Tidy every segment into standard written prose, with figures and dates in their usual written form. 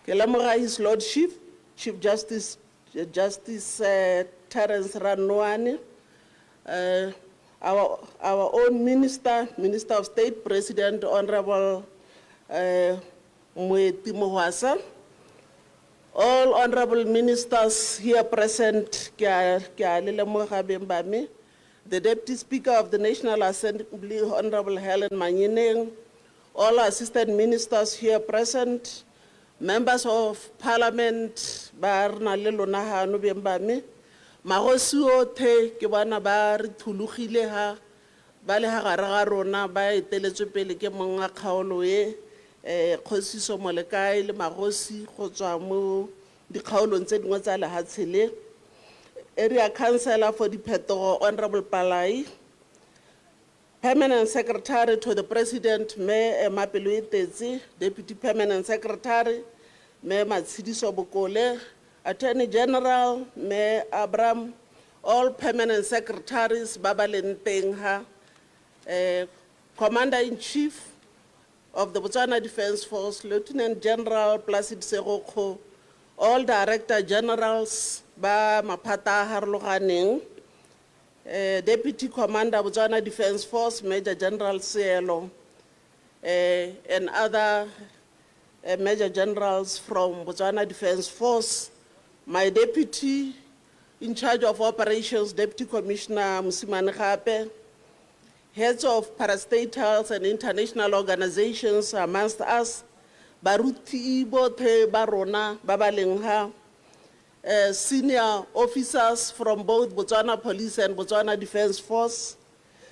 Ke lemoga His Lordship, Chief Justice, Justice Terence Ranoane, our own Minister, Minister of State, President Honorable Moeti Mohwasa, all honorable ministers here present, ke a le lemoga beng ba me, the Deputy Speaker of the National Assembly, Honorable Helen Manyeneng, all assistant ministers here present, members of parliament ba re nang le lona hano beng ba me, magosi othe ke bona ba re thulogile ha ba le ha gare ga rona ba eteletswe pele ke monga kgaolo e, Kgosiso Molekae le magosi go tswa mo dikgaolong tse dingwe tsa lehatshe le. Area Councillor for Diphetogo, Honorable Palai, Permanent Secretary to the President, Me Mapelo Tetse, Deputy Permanent Secretary, Me Matshidiso Bokole, Attorney General, Me Abram, all permanent secretaries, ba ba leng teng ha, Commander-in-Chief of the Botswana Defence Force, Lieutenant General Placid Segokgo, all Director Generals ba maphata a harologaneng, Deputy Commander Botswana Defence Force, Major General Seelo, and other Major Generals from Botswana Defence Force, my Deputy in charge of operations, Deputy Commissioner Mosimane Gape, heads of parastatals and international organizations amongst us, baruti bothe ba rona ba ba leng ha, senior officers from both Botswana Police and Botswana Defence Force,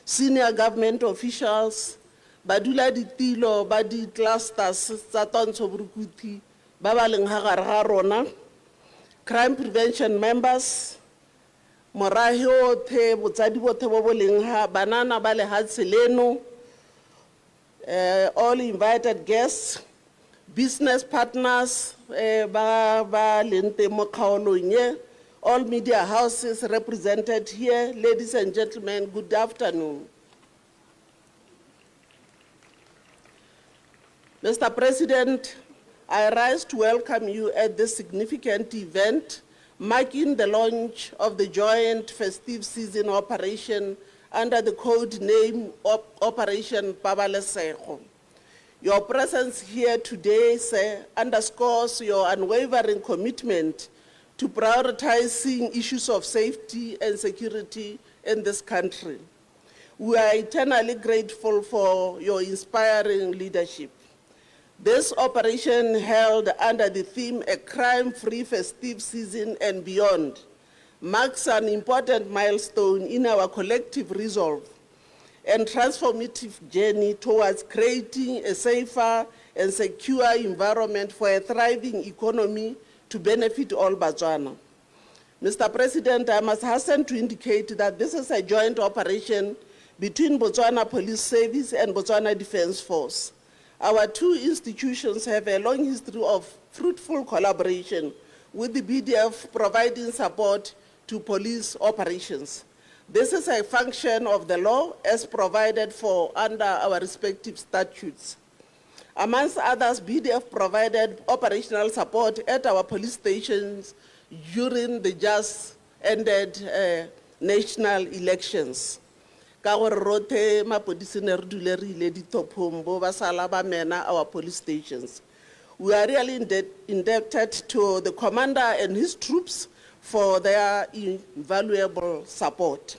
senior government officials, badula ditilo ba di clusters tsa twantsho borukuthi ba ba leng ha gare ga rona, crime prevention members, morahe othe, botsadi bothe bo bo leng ha, banana ba lehatshe leno, all invited guests, business partners, ba ba leng teng mo kgaolong e, all media houses represented here, ladies and gentlemen, good afternoon. Mr. President, I rise to welcome you at this significant event marking the launch of the joint festive season operation under the code name Operation Pabalesego. Your presence here today, sir, underscores your unwavering commitment to prioritizing issues of safety and security in this country. We are eternally grateful for your inspiring leadership. This operation, held under the theme A Crime-Free Festive Season and Beyond, marks an important milestone in our collective resolve and transformative journey towards creating a safer and secure environment for a thriving economy to benefit all Botswana. Mr. President, I must hasten to indicate that this is a joint operation between Botswana Police Service and Botswana Defence Force. Our two institutions have a long history of fruitful collaboration, with the BDF providing support to police operations. This is a function of the law as provided for under our respective statutes. Amongst others, BDF provided operational support at our police stations during the just ended national elections. Ka gore rothe mapodisi ne re dule re ile ditophong bo ba sala ba mena our police stations. We are really indebted to the commander and his troops for their invaluable support.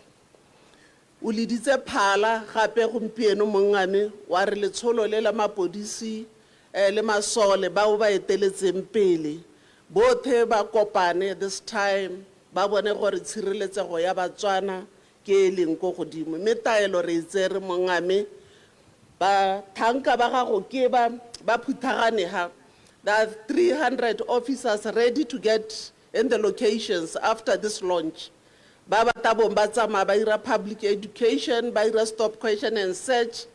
O leditse phala gape gompieno mongame wa re letsholo le la mapodisi le masole bao ba eteletseng pele bothe ba kopane this time ba bone gore tshireletsego ya Batswana ke e leng ko godimo, mme taelo re e tsere mongame, ba thanka ba gago ke ba ba phuthagane ha. There are 300 officers ready to get in the locations after this launch. Ba ba tabong ba tsamaya ba ira public education, ba ira stop question and search,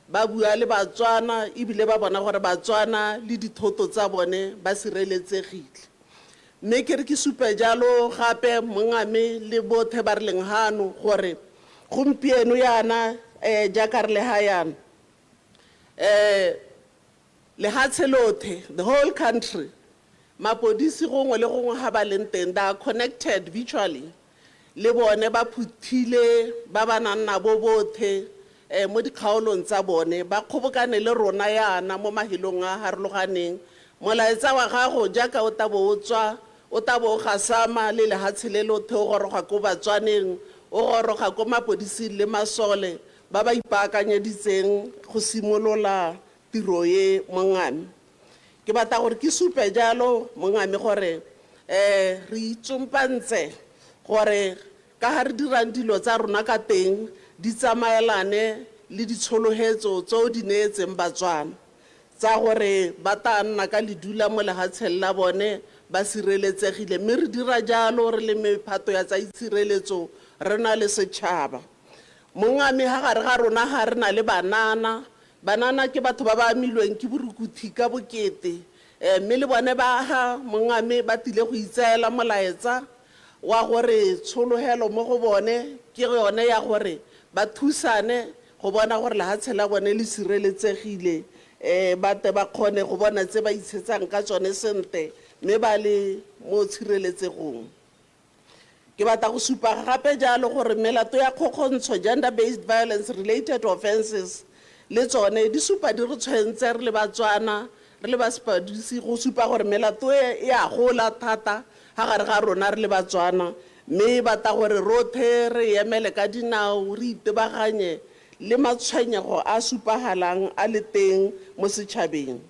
ba bua le Batswana ebile ba bona gore Batswana le dithoto tsa bone ba sireletsegile. Mme ke re ke supe jalo gape mongame le bothe ba re leng hano gore gompieno yana, jaaka re le ha yana, lehatshe lothe, the whole country Mapodisi gongwe le gongwe ga ba leng teng, they are connected virtually. Le bone ba phuthile ba ba nang nabo bothe mo dikgaolong tsa bone, ba kgobokane le rona yana mo mahelong a harologaneng. Molaetsa wa gago jaaka o tabo o tswa, o tabo o gasama le lehatshe le lothe, o goroga ko Batswaneng, o goroga ko mapodising le masole ba ba ipaakanyeditseng go simolola tiro e, mongame. Ke batla gore ke supe jalo, mongame, gore re itsompantse gore ka ha re dirang dilo tsa rona ka teng di tsamaelane le ditsholohetso tseo di neetseng Batswana tsa gore ba tla nna ka ledula mo lehatsheng la bone ba sireletsegile, mme re dira jalo re le mephato ya tsa itshireletso re na le setšhaba. Mongame, ha gare ga rona ga re na le banana. Banana ke batho ba ba amilweng ke borukuthi ka bokete, mme le bone ba ha, mongame, ba tile go itseela molaetsa wa gore tshologelo mo go bone ke yone ya gore ba thusane go bona gore lehatshe la bone le sireletsegile, ba tle ba kgone go bona tse ba itshetsang ka tsone sentle mme ba le mo tshireletsegong. Ke batla go supa gape jalo gore melato ya kgokgontsho, gender based violence related offences, le tsone di supa di re tshwentse re le Batswana, re le ba sepodisi, go supa gore melato e e a gola thata ha gare ga rona re le Batswana, mme e batla gore rothe re emele ka dinao, re itebaganye le matshwenyego a supagalang a le teng mo setšhabeng.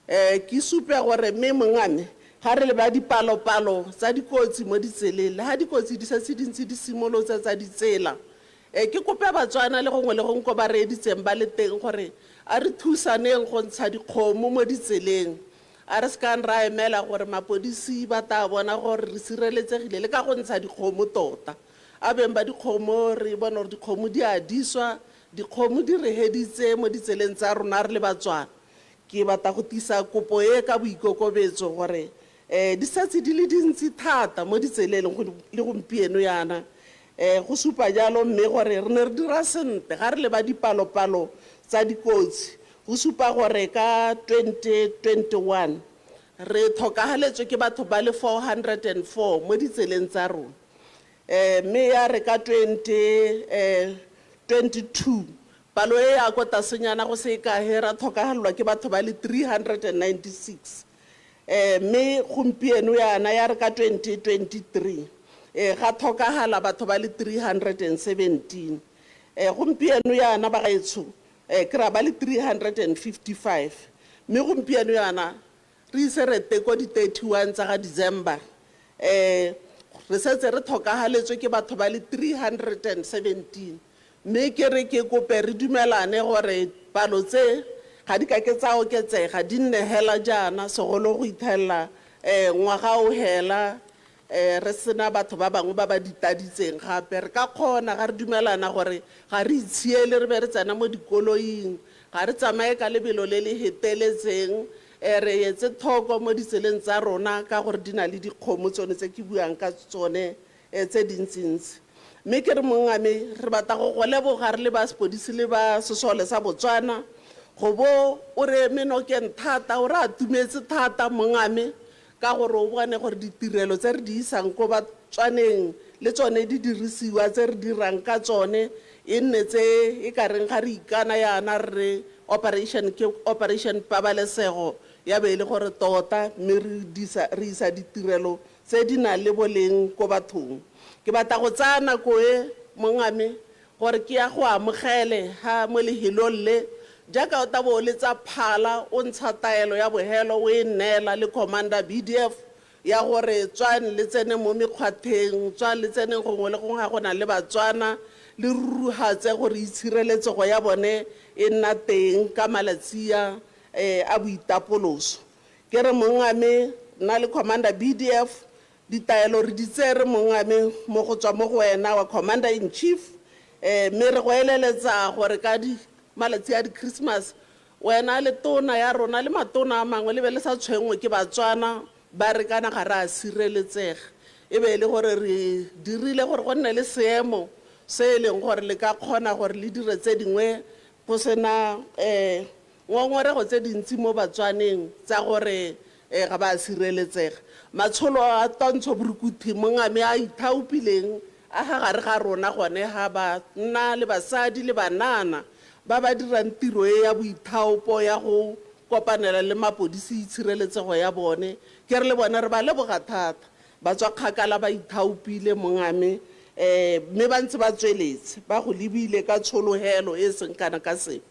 Ke supe gore mme, mongame, ga re leba dipalopalo tsa dikotsi mo ditseleng, le ga dikotsi di setse di ntse di simolotse tsa ditsela, ke kope Batswana le gongwe le gongwe ko ba reeditseng ba le teng gore a re thusaneng go ntsha dikgomo mo ditseleng. A re sekang ra emela gore mapodisi ba tla bona gore re sireletsegile le ka go ntsha dikgomo tota. A beng ba dikgomo re bone gore dikgomo di a diswa, dikgomo di re heditse mo ditseleng tsa rona re le Batswana. Ke batla go tisa kopo e ka boikokobetso gore di setse di le dintsi thata mo ditseleng le gompieno yana. Go supa jalo mme gore re ne re dira sentle ga re leba dipalopalo tsa dikotsi, go supa gore ka 2021 re tlhokagaletswe ke batho ba le 404 mo ditseleng tsa rona. Mme ya re ka 2022 palo e ya ko tasenyana go se kae, ra tlhokagalelwa ke batho ba le 396. Mme gompieno yana ya re ka 2023 ga tlhokagala batho ba le 317. Gompieno yana bagaetsho, ke ra ba le 355, mme gompieno yana re ise re te ko di 31 tsa ga December, re setse re tlhokagaletswe ke batho ba le 317. Mme ke re ke kope re dumelane gore palo tse ga di ka ke tsa oketsega, di nne hela jaana, segolo go ithelela ngwaga o hela re sena batho ba bangwe ba ba ditaditseng gape. Re ka kgona ga re dumelana gore ga re itshiele re be re tsena mo dikoloing, ga re tsamaye ka lebelo le le heteletseng, re etse thoko mo ditseleng tsa rona ka gore di na le dikgomo tsone tse ke buang ka tsone tse dintsintsi. Mme ke re, mongame, re batla go go leboga re le ba sepodisi le ba sesole sa Botswana go bo o re eme nokeng thata, o re atumetse thata, mongame, ka gore o bone gore ditirelo tse re di isang ko Batswaneng le tsone di dirisiwa tse re dirang ka tsone e nne tse e ka reng ga re ikana yana re re operation ke operation pabalesego, ya be e le gore tota mme re isa ditirelo tse di nang le boleng ko bathong. Ke batla go tsaya nako e, mongame, gore ke ya go amogele ha mo lehelong le jaaka o tabo o letsa phala o ntsha taelo ya bohelo o e neela le commander BDF ya gore tswang le tsene mo mekgwatheng, tswang le tseneng gongwe le gongwe ga go na le Batswana, le ruruhatse gore itshireletsego ya bone e nna teng ka malatsi a a boitapoloso. Ke re, mongame, nna le commander BDF ditaelo re di tsere, mongame, mo go tswa mo go wena wa commander in chief, mme re go eleletsa gore ka di malatsi a di-Christmas wena le tona ya rona le matona a mangwe le be le sa tshwenngwe ke Batswana ba re kana ga re a sireletsega, e be e le gore re dirile gore go nne le seemo se e leng gore le ka kgona gore le dire tse dingwe go sena ngongorego tse dintsi mo Batswaneng tsa gore Ga ba a sireletsega. Matsholo a twantsho borukuthi mongame a ithaopileng a ga gare ga rona gone ga banna le basadi le banana ba ba dirang tiro e ya boithaopo ya go kopanela le mapodisi tshireletsego ya bone. Ke re le bone re ba leboga thata. Ba tswa kgakala ba ithaopile mongame mme ba ntse ba tsweletse ba go lebile ka tshologelo e seng kana ka sepe.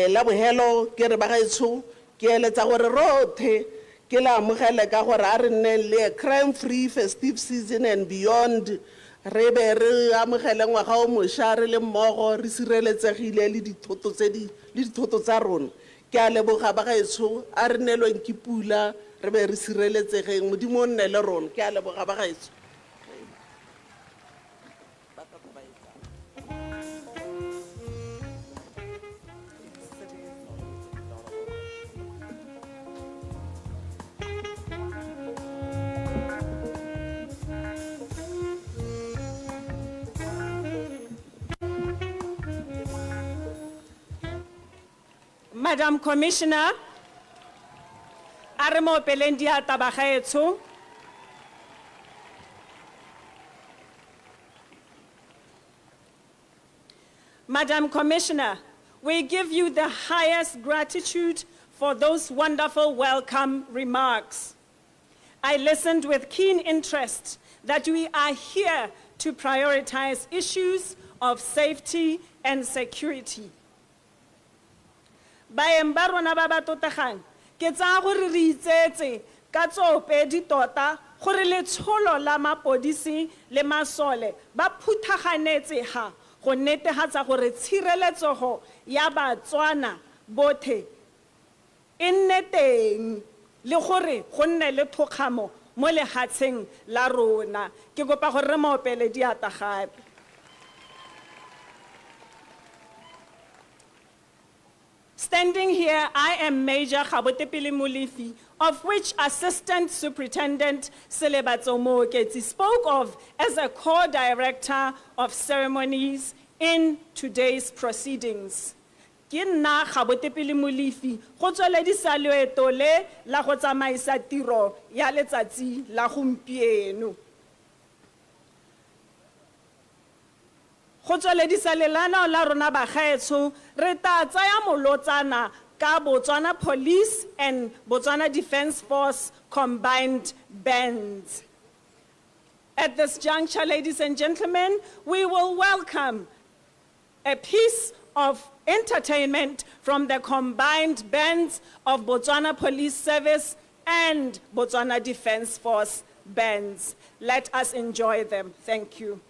La bohelo ke re bagaetsho ke eletsa gore rotlhe ke le amogele ka gore a re nneng le a crime free festive season and beyond, re be re amogele ngwaga o mošwa re le mmogo re sireletsegile le dithoto tse di le dithoto tsa rona. Ke a leboga bagaetsho, a re nelweng ke pula re be re sireletsegeng, Modimo o nne le rona. Ke a leboga bagaetsho. Madam Commissioner, a re mo opeleng diatla bagaetsho. Madam Commissioner, we give you the highest gratitude for those wonderful welcome remarks. I listened with keen interest that we are here to prioritize issues of safety and security. Baeng ba rona ba ba tlotlegang, ke tsaya gore re itseetse ka tsoopedi tota gore letsholo la mapodisi le masole ba phuthaganetse ga go netefatsa gore tshireletsego ya Batswana bothe e nne teng le gore go nne le thokgamo mo lehatsheng la rona. Ke kopa gore re mo opele diatla gape. Standing here, I am Major Gabotepele Molefi, of which Assistant Superintendent Selebatso Mooketsi spoke of as a co-director of ceremonies in today's proceedings. Ke nna Gabotepele Molefi go tsweledisa loeto le la go tsamaisa tiro ya letsatsi la gompieno. Go tsweledisa lenaneo la rona bagaetsho, re tla tsaya molotsana ka Botswana Police and Botswana Defence Force combined bands. At this juncture, ladies and gentlemen, we will welcome a piece of entertainment from the combined bands of Botswana Police Service and Botswana Defence Force bands. Let us enjoy them. Thank you.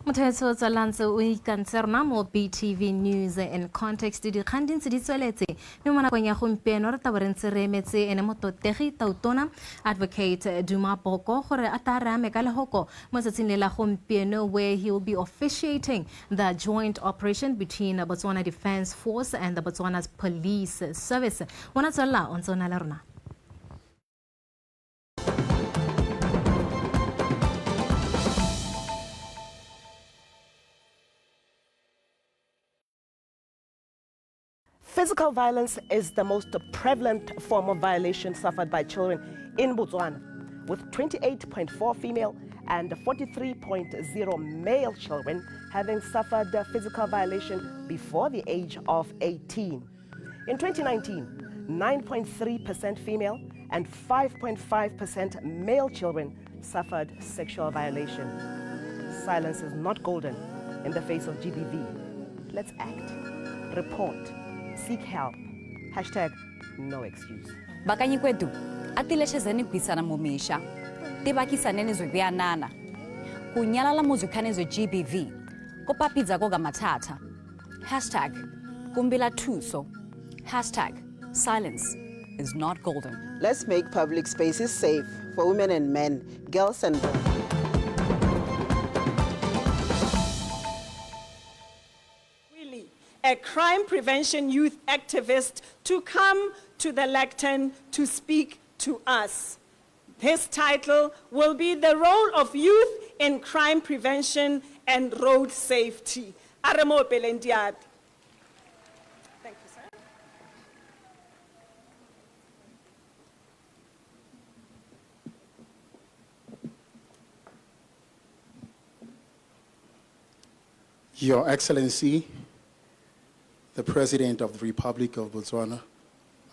Motho o tswelang o ikantse rona mo BTV News in Context, dikgang di ntse di tsweletse mme mo nakong ya gompieno re tabo re ntse re emetse ene mototegi tautona Advocate Duma Boko gore a tla re ame ka lehoko mo tsatsing le la gompieno, where he will be officiating the joint operation between Botswana Defence Force and the Botswana Police Service. Wona tswelela o ntse o na le rona. Physical violence is the most prevalent form of violation suffered by children in Botswana, with 28.4 female and 43.0 male children having suffered physical violation before the age of 18. In 2019, 9.3% female and 5.5% male children suffered sexual violation. Silence is not golden in the face of GBV. Let's act, report, seek help. Hashtag no excuse. Bakanyi kwetu atileshezeni kuisana mumisha tibakisaneni zwekuyanana kunyalala muzwikhane zwe-GBV kopapidza koga mathatha hashtag kumbila thuso hashtag silence is not golden. Let's make public spaces safe for women and men, girls and boys. Willie, a crime prevention youth activist, to come to the lectern to speak to us. His title will be The Role of Youth in Crime Prevention and Road Safety. A re mo opeleng diatla. Thank you, sir. Your Excellency, the President of the Republic of Botswana,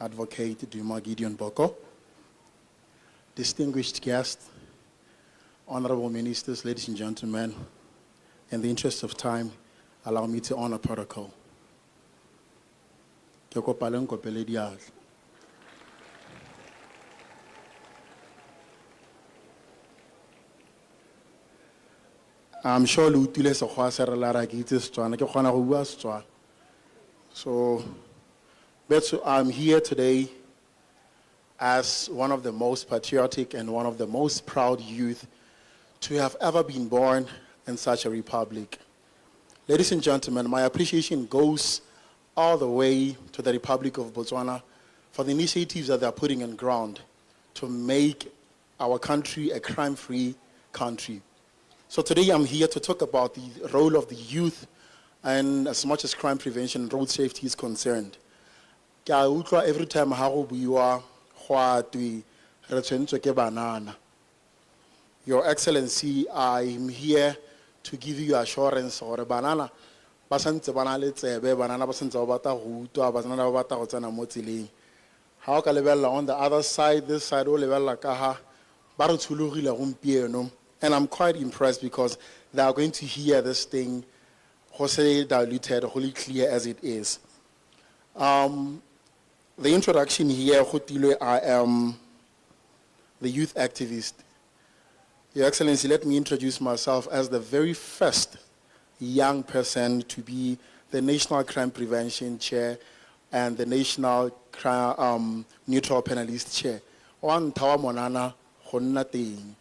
Advocate Duma Gideon Boko, distinguished guests, honorable ministers, ladies and gentlemen, in the interest of time, allow me to honor protocol. Ke kopa le nkopele diatla. I'm sure le utlwile Sekgowa se re lara ke itse Setswana, ke kgona go bua Setswana. So, Betsu, I'm here today as one of the most patriotic and one of the most proud youth to have ever been born in such a republic. Ladies and gentlemen, my appreciation goes all the way to the Republic of Botswana for the initiatives that they are putting on ground to make our country a crime-free country. So today I'm here to talk about the role of the youth and as much as crime prevention and road safety is concerned. Ke a utlwa every time ha go buiwa go a twe re tshwentswe ke banana. Your Excellency, I'm here to give you assurance gore banana ba santse ba na le tsebe, banana ba santse ba batla go utlwa, banana ba batla go tsena mo tseleng. Ha o ka lebella on the other side, this side o lebella ka ha ba re tshologile gompieno. And I'm quite impressed because they are going to hear this thing go se diluted, go le clear as it is. The introduction here, go tilwe, I am the youth activist. Your Excellency, let me introduce myself as the very first young person to be the National Crime Prevention Chair and the National Crime, Neutral Panelist Chair. Wa ntha wa monana go nna teng.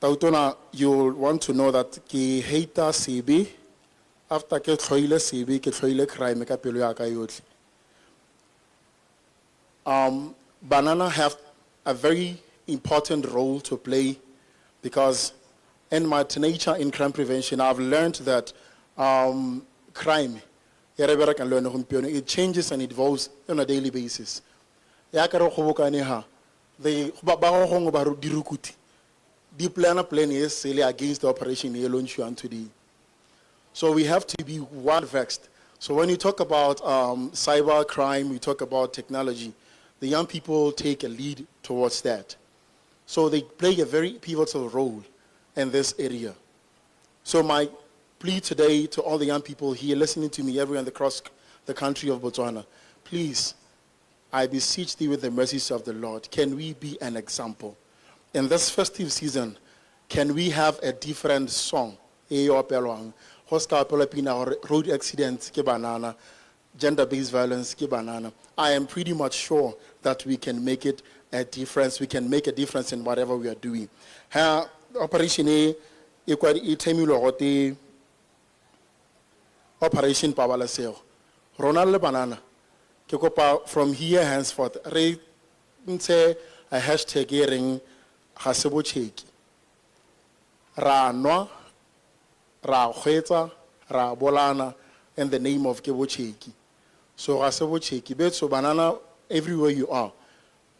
Tautona, you'll want to know that ke hate sebe, after ke tlhoile sebe, ke tlhoile crime ka pelo ya ka yotlhe. Banana have a very important role to play because in my nature in crime prevention, I've learned that crime, e re berekang le yone gompieno, it changes and evolves on a daily basis. Ya ka re kgobokane ha, ba go gongwe ba re dirukuthi, di plana plan e sele against the operation e launchiwang today. So we have to be well vexed. So when you talk about cyber crime, we talk about technology, the young people take a lead towards that. So they play a very pivotal role in this area. So my plea today to all the young people here listening to me everywhere across the country of Botswana, please, I beseech thee with the mercies of the Lord, can we be an example? In this festive season, can we have a different song? E e opelwang? Go ska opelwa pina gore road accidents ke banana, gender-based violence ke banana. I am pretty much sure that we can make it a difference. We can make a difference in whatever we are doing. Ha operation e e kwa e themilwe gote Operation Pabalesego. Rona le banana ke kopa from here henceforth re ntshe a hashtag e reng ga se botšheki. Ra nwa, Ra kgweetsa, ra bolana in the name of ke botšheki. So ga se botšheki betso banana everywhere you are.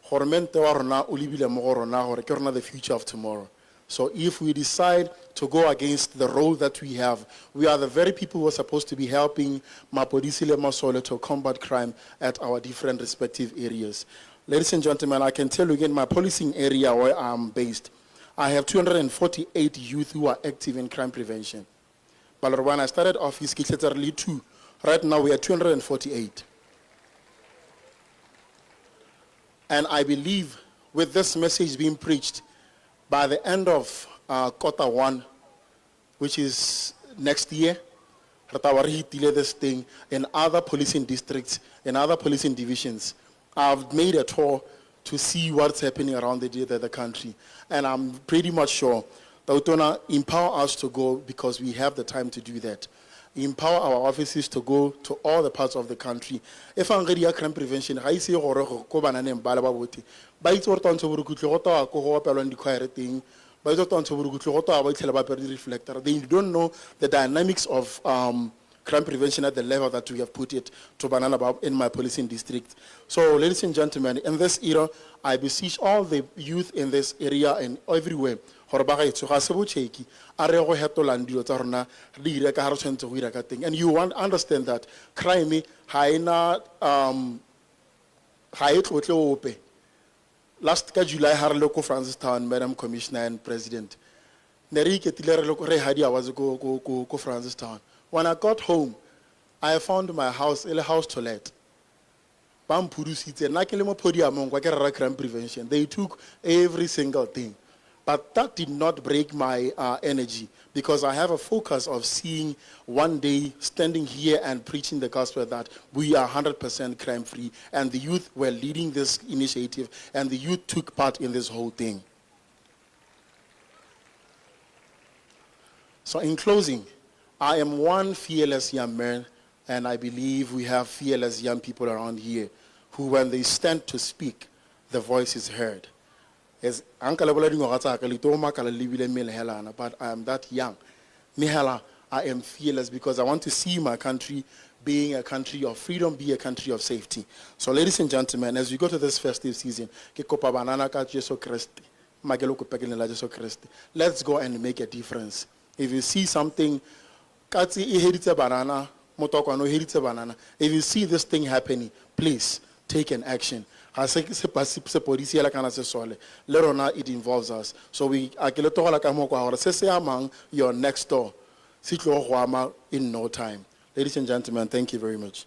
Goromente wa rona o lebile mo go rona gore ke rona the future of tomorrow. So if we decide to go against the role that we have, we are the very people who are supposed to be helping mapodisi le masole to combat crime at our different respective areas. Ladies and gentlemen, I can tell you again, my policing area where I'm based, I have 248 youth who are active in crime prevention. But when I started office, ke tletse re le two. Right now we are 248. And I believe with this message being preached, by the end of 1Q, which is next year, re tla ba re hitile this thing in other policing districts, in other policing divisions. I've made a tour to see what's happening around the country. And I'm pretty much sure Tautona empower us to go because we have the time to do that. Empower our offices to go to all the parts of the country. Efangedi ya crime prevention ga ise e goroge ko bananeng ba le ba bote. Ba itse gore twantsho borukhutlhi go tawa ko go opelwang dikhwaere teng. Ba itse gore twantsho borukhutlhi go tawa ba itlhela ba apere di-reflector. They don't know the dynamics of crime prevention at the level that we have put it to banana ba in my policing district. So, ladies and gentlemen, in this era, I beseech all the youth in this area and everywhere gore ba gaetsho ga se botšheki a re go hetolang dilo tsa rona re di dire ka ga re tshwanetse go ira ka teng. And you want understand that crime ga ena ga e tlotle ope. Last ka July ha re le ko Francistown, Madam Commissioner and President, ne re iketile re le re ha di awards ko Francistown. When I got home, I found my house e le house to let. Ba mphudusitse nna ke le mo podiumong kwa ke rera crime prevention. They took every single thing. But that did not break my energy because I have a focus of seeing one day standing here and preaching the gospel that we are 100% crime free, and the youth were leading this initiative and the youth took part in this whole thing. So in closing, I am one fearless young man, and I believe we have fearless young people around here who, when they stand to speak, the voice is heard. As nka le bolela dingwaga tsa ka, le tlo makala le lebile mmele helana, but I am that young. Mme hela, I am fearless because I want to see my country being a country of freedom, be a country of safety. So ladies and gentlemen, as we go to this festive season, ke kopa banana ka Jesu Kreste, mma ke le kopa ke leina la Jesu Kreste. Let's go and make a difference. If you see something, katse e heditse banana, motokwane o heditse banana. If you see this thing happening, please take an action. Ga se sepodisi hela kana sesole, le rona it involves us. So we a ke le tlogela ka mokwa gore se se amang your next door se tlo go ama in no time. Ladies and gentlemen, thank you very much.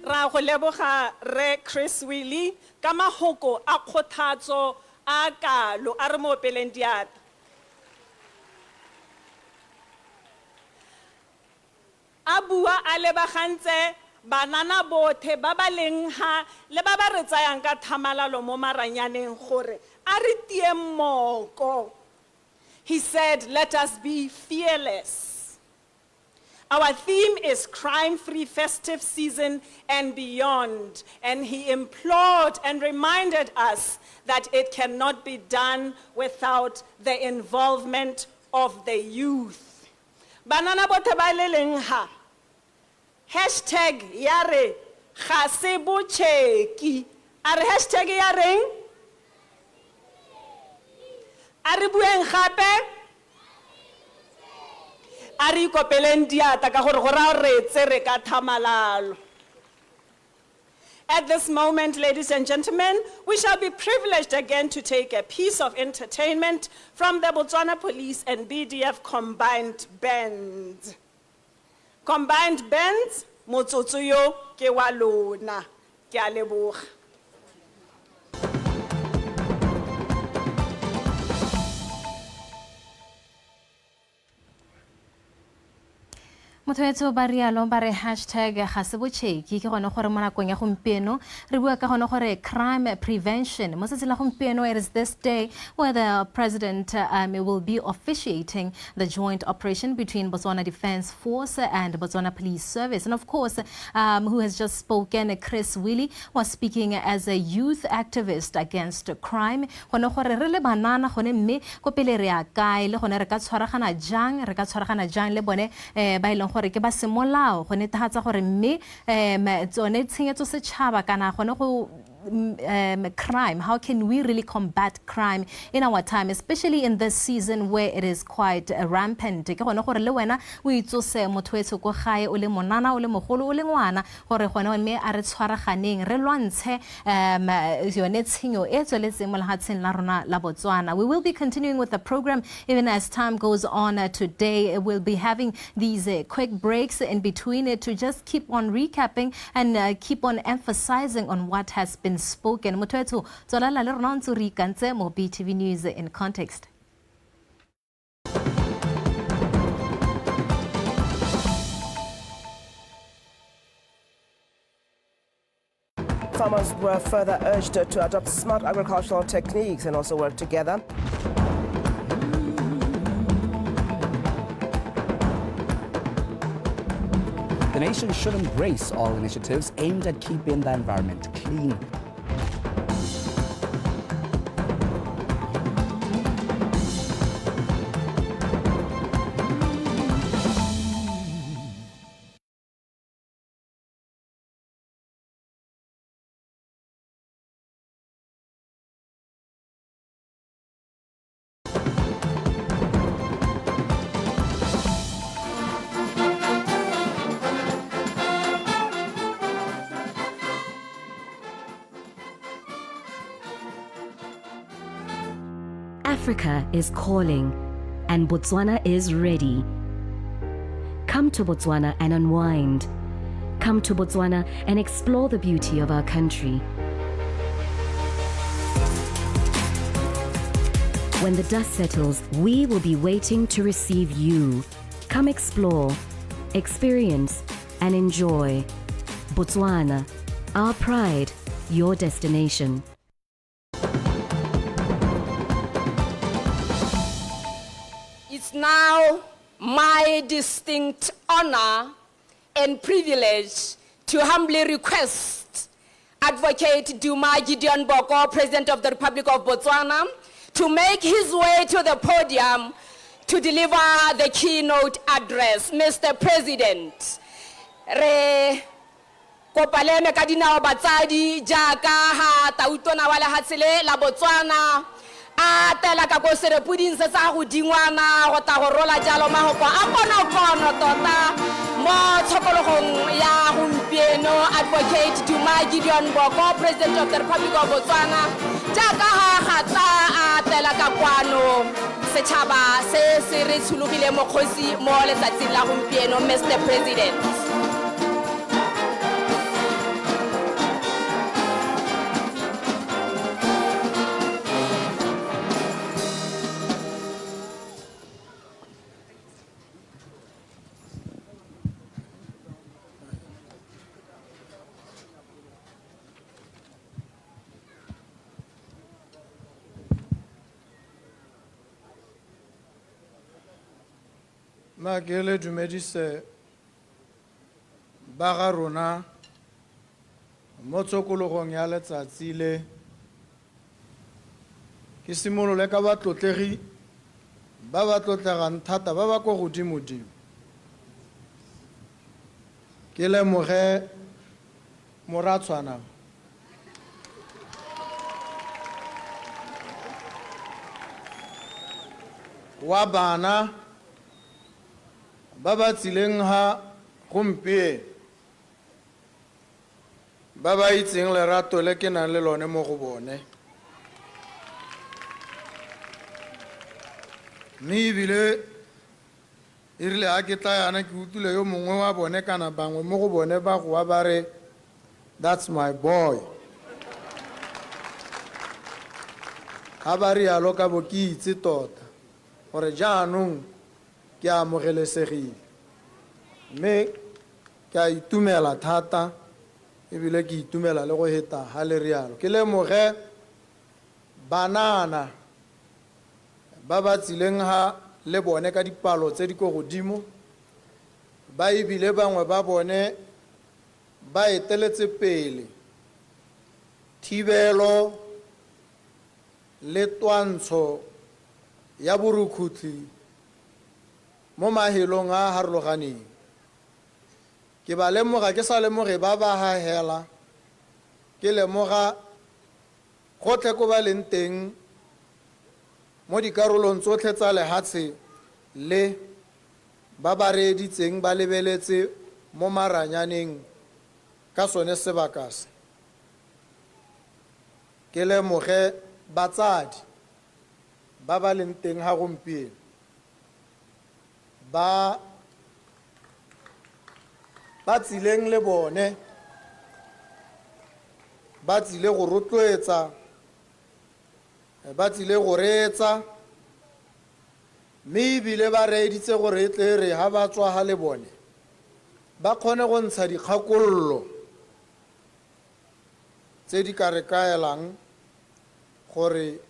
Ra go leboga re Chris Willie ka mahoko a kgothatso a kalo a re mo opeleng diatla. A bua a lebagantse banana bothe ba ba leng ha le ba ba re tsayang ka thamalalo mo maranyaneng gore a re tieng moko. He said, let us be fearless. Our theme is crime-free festive season and beyond. And he implored and reminded us that it cannot be done without the involvement of the youth. Banana bothe ba le leng ha. Hashtag ya re, ga se botšheki. A re hashtag ya reng? A re bueng gape? A re ikopeleng diatla ka gore go raya re tsere ka thamalalo. At this moment, ladies and gentlemen, we shall be privileged again to take a piece of entertainment from the Botswana Police and BDF combined bands. Combined bands, motsotso yo ke wa lona. Ke a leboga. Motho wetsho ba rialo ba re hashtag ga se botšheki. Ke gone gore mo nakong ya gompieno re bua ka gone gore crime prevention. Mo tsatsi la gompieno, it is this day where the president will be officiating the joint operation between Botswana Defence Force and Botswana Police Service. And of course, who has just spoken, Chris Willie, was speaking as a youth activist against crime. Gone gore re le banana gone mme ko pele re ya kae, le gone re ka tshwaragana jang, re ka tshwaragana jang le bone ba e leng gore ke ba semolao go netefatsa gore mme tsone tshenyetso setšhaba kana gone go crime. How can we really combat crime in our time, especially in this season where it is quite rampant? Ke gone gore le wena o itsose motho wetsho ko gae, o le monana, o le mogolo, o le ngwana, gore gone mme a re tshwaraganeng re lwantshe yone tshenyo e tsweletseng mo lefatsheng la rona la Botswana. We will be continuing with the program even as time goes on today. We'll be having these quick breaks in between it to just keep on recapping and keep on emphasizing on what has been spoken. Motho wetsho, tswelela le rona o ntse re ikantse mo BTV News in Context. Farmers were further urged to adopt smart agricultural techniques and also work together. The nation should embrace all initiatives aimed at keeping the environment clean. Africa is calling, and Botswana is ready. Come to Botswana and unwind. Come to Botswana and explore the beauty of our country. When the dust settles, we will be waiting to receive you. Come explore, experience, and enjoy. Botswana, our pride, your destination. It's now my distinct honor and privilege to humbly request Advocate Duma Gideon Boko, President of the Republic of Botswana, to make his way to the podium to deliver the keynote address. Mr. President, re kopa le eme ka dinao batsadi jaaka ha tautona wa lehatshe le la Botswana a tela ka ko serepoding se sa godingwana go tla go rola jalo mahoko a konokono tota mo tshokologong ya gompieno. Advocate Duma Gideon Boko, President of the Republic of Botswana, jaaka ha gatla a tela ka kwano, setšhaba se se re tshologile mokgosi mo letsatsing la gompieno. Mr. President. Ma ke le dumedise ba ga rona mo tshokologong ya letsatsi le. Ke simolole ka batlotlegi ba ba tlotlegang thata ba ba ko godimodimo. Ke lemoge moratshwana wa bana ba ba tsileng ha gompieno, ba ba itseng lerato le ke nang le lone mo go bone, mme ebile e rile ha ke tla yana ke utlwile yo mongwe wa bone kana bangwe mo go bone ba goa ba re, "That's my boy." Ha ba rialo ka bo ke itse tota gore jaanong ke amogelesegile. Mme ke a itumela thata ebile ke itumela le go heta ha le rialo. Ke lemoge banana ba ba tsileng ha le bone ka dipalo tse di ko godimo, ba ebile bangwe ba bone ba eteletse pele thibelo le twantsho ya borukhutlhi mo mahelong a a harologaneng. Ke ba lemoga ke sa lemoge ba ba hahela, ke lemoga gotlhe ko ba leng teng mo dikarolong tsotlhe tsa lehatshe le, ba ba reeditseng ba lebeletse mo maranyaneng ka sone sebaka se. Ke lemoge batsadi ba ba leng teng ha gompieno ba ba tsileng le bone ba tsile go rotloetsa, ba tsile go reetsa, mme ebile ba reeditse gore e tle re ha ba tswa ha le bone ba kgone go ntsha dikgakololo tse di ka re kaelang gore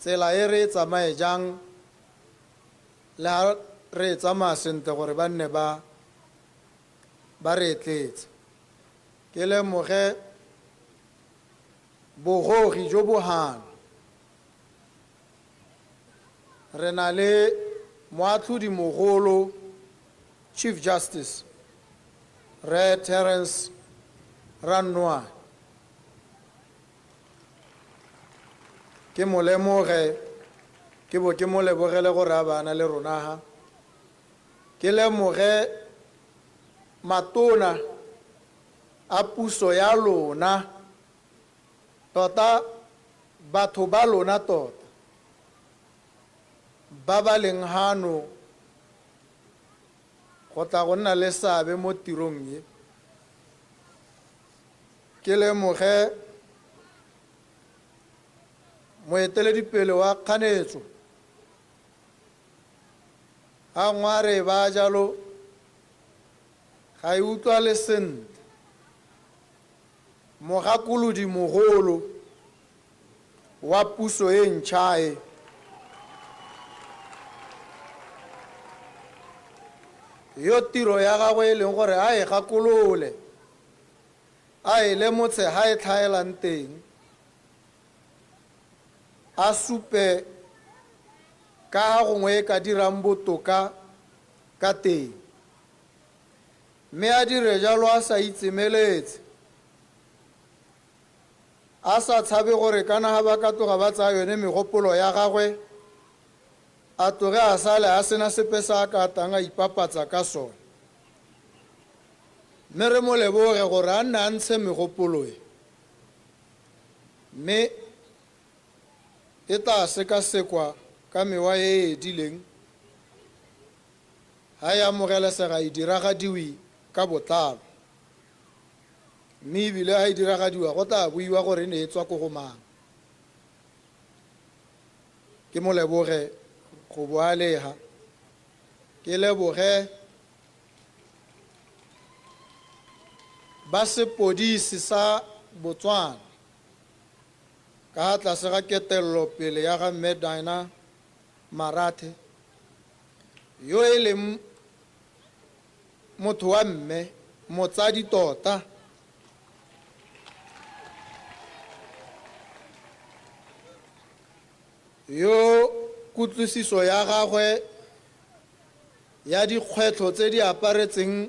tsela e re e tsamaye jang, le ha re e tsamaya sentle gore ba nne ba ba re etletse. Ke lemoge bogogi jo bo hano. Re na le moatlhodi mogolo, Chief Justice Rre Terence Rannoane. Ke mo lemoge, ke bo ke mo lebogele gore a ba na le rona ha. Ke lemoge matona a puso ya lona, tota batho ba lona tota, ba ba leng hano go tla go nna le seabe mo tirong e. Ke lemoge moeteledipele wa kganetso, a ngware ba jalo ga e utlwale sentle. Mogakolodi mogolo wa puso e ntšha e, yo tiro ya gagwe e leng gore a e gakolole, a e lemotshe ha e tlhaelang teng, a supe ka ha gongwe e ka dirang botoka ka teng, mme a dire jalo a sa itsemeletse, a sa tshabe gore kana ha ba ka tloga ba tsaya yone megopolo ya gagwe, a tloge a sale a sena sepe sa a ka tang a ipapatsa ka sone. Mme re mo leboge gore a nne a ntshe megopolo e, mme e tla sekasekwa ka mewa e e edileng, ha e amogelesega e diragadiwe ka botlalo, mme ebile ha e diragadiwa go tla buiwa gore e ne e tswa ko go mang. Ke mo leboge go bo a leha, ke leboge ba sepodisi sa Botswana ka tlase ga ketello pele ya ga Mme Dinah Marathe, yo e leng motho wa mme, motsadi tota. Yo kutlwisiso ya gagwe ya dikgwetlho tse di aparetseng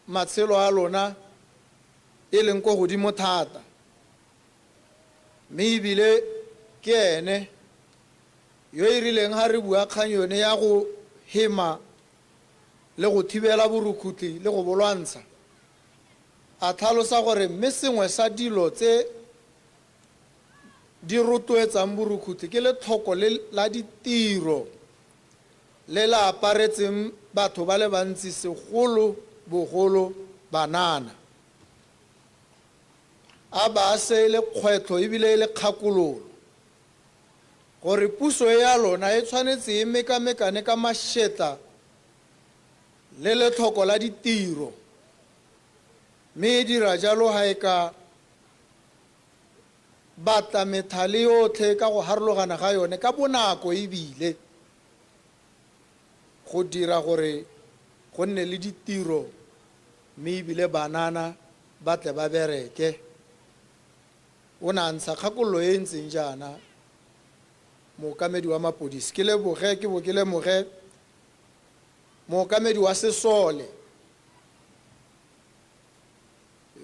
matshelo a lona e leng ko godimo thata, mme ebile ke ene yo e rileng ha re bua kgang yone ya go hema le go thibela borukhutlhi le go bolwantsha, a tlhalosa gore mme sengwe sa dilo tse di rotloetsang borukhutlhi ke letlhoko le la ditiro le le aparetseng batho ba le bantsi, segolo bogolo banana. A ba se e le kgwetlho ebile e le kgakololo gore puso e ya lona e tshwanetse e mekamekane ka mashetla le letlhoko la ditiro mme e dira jalo ga e ka batla methale yotlhe ka go harologana ga yone ka bonako ebile go dira gore go nne le ditiro mme ebile banana ba tle ba bereke. O ne a ntsha kgakololo e e ntseng jaana mookamedi wa mapodisi. Ke leboge ke bo ke lemoge mookamedi wa sesole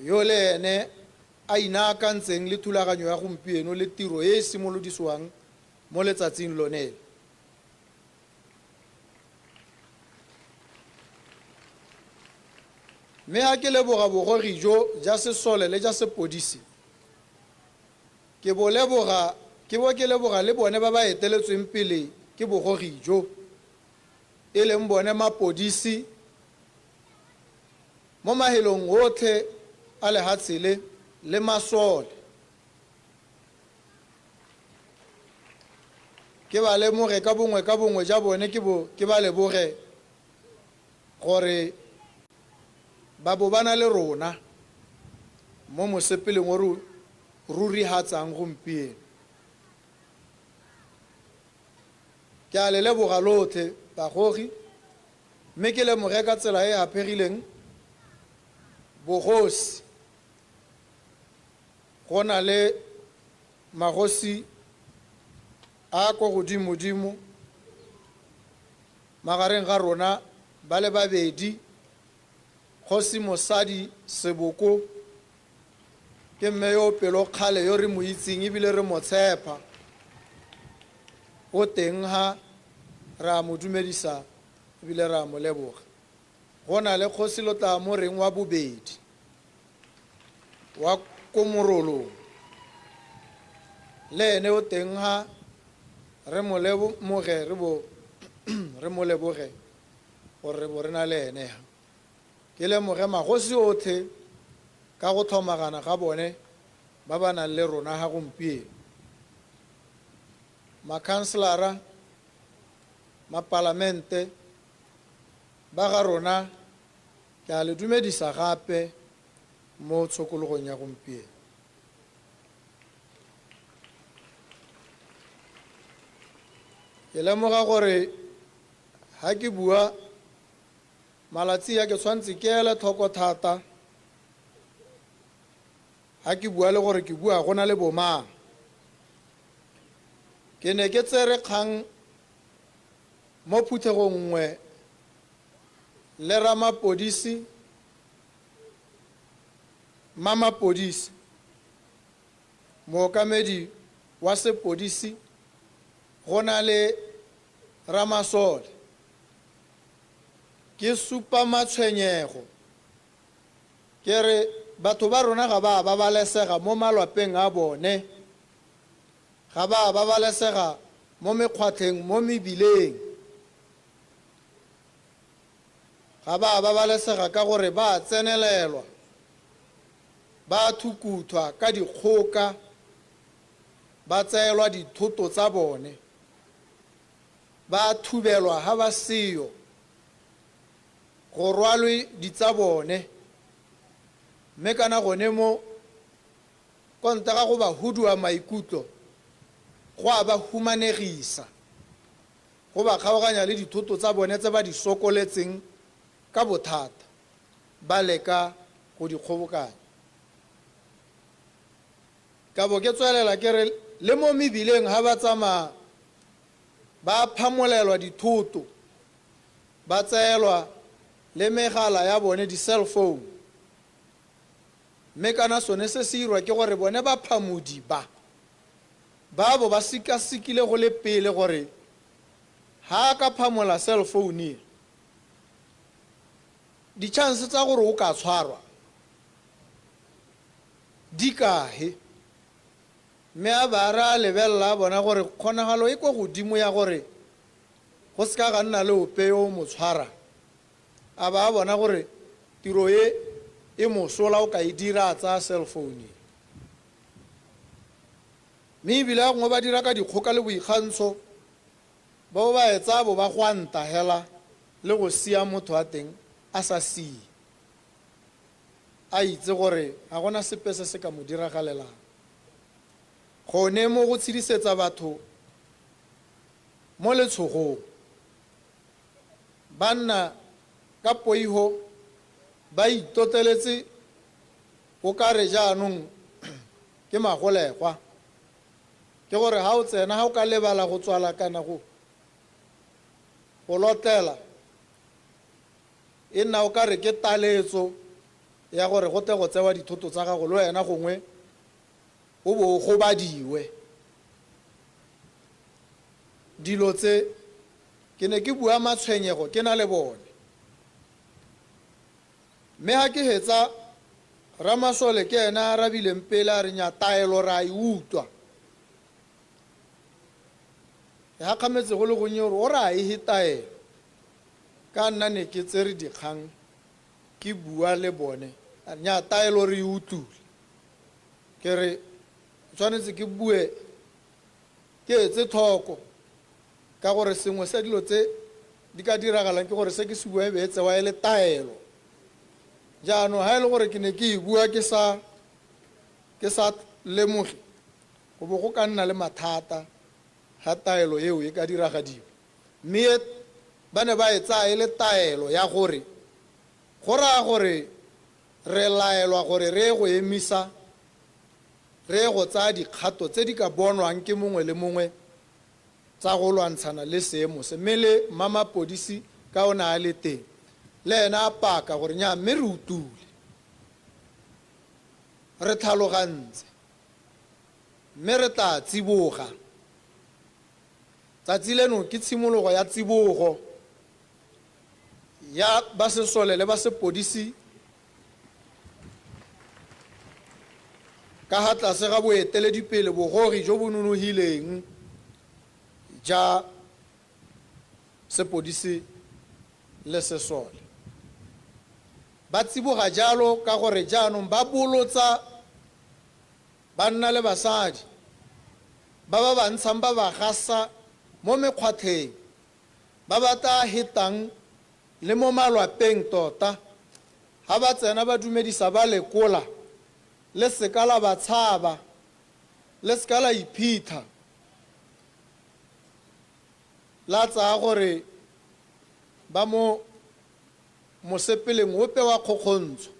yo le ene a inaakantseng le thulaganyo ya gompieno le tiro e e simolodisiwang mo letsatsing lone le. Mme ha ke leboga bogogi jo ja sesole le ja sepodisi, ke bo leboga ke bo ke leboga le bone ba ba eteletsweng pele ke bogogi jo, e leng bone mapodisi mo mahelong otlhe a lehatshe le, le masole. Ke ba lemoge ka bongwe ka bongwe ja bone ke bo ke ba leboge gore ba bo ba na le rona mo mosepeleng o re o rurihatsang gompieno. Ke a le leboga lotlhe bagogi, mme ke lemoge ka tsela e e haphegileng bogosi. Go na le magosi a a ko godimodimo magareng ga rona ba le babedi, Kgosi Mosadi Seboko ke mme yo o pelokgale yo re mo itseng ebile re mo tshepa. O teng ha, re a mo dumedisa ebile re a mo leboga. Go na le Kgosi Lotlaamoreng wa bobedi wa ko Morolong, le ene o teng ha, re mo lemoge re bo re mo leboge gore re bo re na le ene ha. Ke lemoge magosi otlhe ka go tlhomagana ga bone ba ba nang le rona ha gompieno. Makhanselara, mapalamente, ba ga rona ke a le dumedisa gape mo tshokologong ya gompieno. Ke lemoga gore ha ke bua malatsi a ke tshwanetse ke ele tlhoko thata ha ke bua le gore ke bua go na le bomang. Ke ne ke tsere kgang mo phuthegong nngwe le ramapodisi, mmamapodisi, mookamedi wa sepodisi go na le ramasole. Ke supa matshwenyego ke re batho ba rona ga ba a babalesega mo malwapeng a bone, ga ba a babalesega mo mekgwatlheng, mo mebileng. Ga ba a babalesega ka gore ba a tsenelelwa, ba a thukuthwa ka dikgoka, ba tseelwa dithoto tsa bone, ba a thubelwa ha ba seyo, go rwalwe ditsabone. Mme kana gone mo, konta ga go ba hudua maikutlo, go a ba humanegisa, go ba kgaoganya le dithoto tsa bone tse ba di sokoletseng ka bothata ba leka go di kgobokanya. Ka bo ke tswelela ke re le mo mebileng ha ba tsamaya ba phamolelwa dithoto, ba tseelwa le megala ya bone, di-cell phone. Mme kana sone se se irwa ke gore bone baphamodi ba, ba bo ba sikasikile go le pele gore ha a ka phamola cell phone e, di-chance tsa gore o ka tshwarwa di kahe. Mme a ba re a lebelela a bona gore kgonagalo e kwa godimo ya gore go se ka ga nna le ope yo o mo tshwarang. A ba a bona gore tiro e e mosola o ka e dira a tsaya cell phone e. Mme ebile a gongwe ba dira ka dikgoka le boikgantsho, ba bo ba e tsaya bo ba gwanta hela. Le go sia motho wa teng a sa sie, a itse gore ga gona sepe se se ka mo diragalelang. Gone mo go tshedisetsa batho mo letshogong. Ba nna ka poiho ba itoteletse o kare jaanong ke magolegwa. Ke gore ha o tsena, ha o ka lebala go tswala kana go go lotlela, e nna o kare ke taletso ya gore go tle go tsewa dithoto tsa gago le wena gongwe o bo o gobadiwe. Dilo tse ke ne ke bua matshwenyego ke na le bone. Mme ha ke hetsa, Ramasole ke ene a arabileng pele a re nya taelo re a e utlwa. Ke gakgametse go le gonnye gore o re a ehe taelo. Ka nna ne ke tsere dikgang ke bua le bone, a re nya taelo re e utlwile. Ke re tshwanetse ke bue ke etse tlhoko ka gore sengwe sa dilo tse di ka diragalang ke gore se ke se buang e be e tsewa e le taelo. Jaanong ha e le gore ke ne ke e bua ke sa ke sa lemoge, go bo go ka nna le mathata ga taelo eo e ka diragadiwa. Mme ba ne ba e tsaya e le taelo ya gore go raya gore re laelwa gore re ye go emisa, re ye go tsaya dikgato tse di ka bonwang ke mongwe le mongwe tsa go lwantshana le seemo se. Mme le mmamapodisi ka o ne a le teng, le ene a paka gore nyaa mme re utlwile, re tlhalogantse, mme re tla tsiboga. Tsatsi leno ke tshimologo ya tsibogo ya ba sesole le ba sepodisi ka ha tlase ga boeteledipele bogogi jo bo nonogileng ja sepodisi le sesole. Ba tsiboga jalo ka gore jaanong ba bolotsa banna le basadi ba ba ba ntshang ba ba gasa mo mekgwatlheng, ba ba tla hetang le mo malwapeng tota. Ha ba tsena ba dumedisa ba lekola, le seka la ba tshaba, le seka la iphitha, la tsaya gore ba mo mosepeleng ope wa kgokgontsho.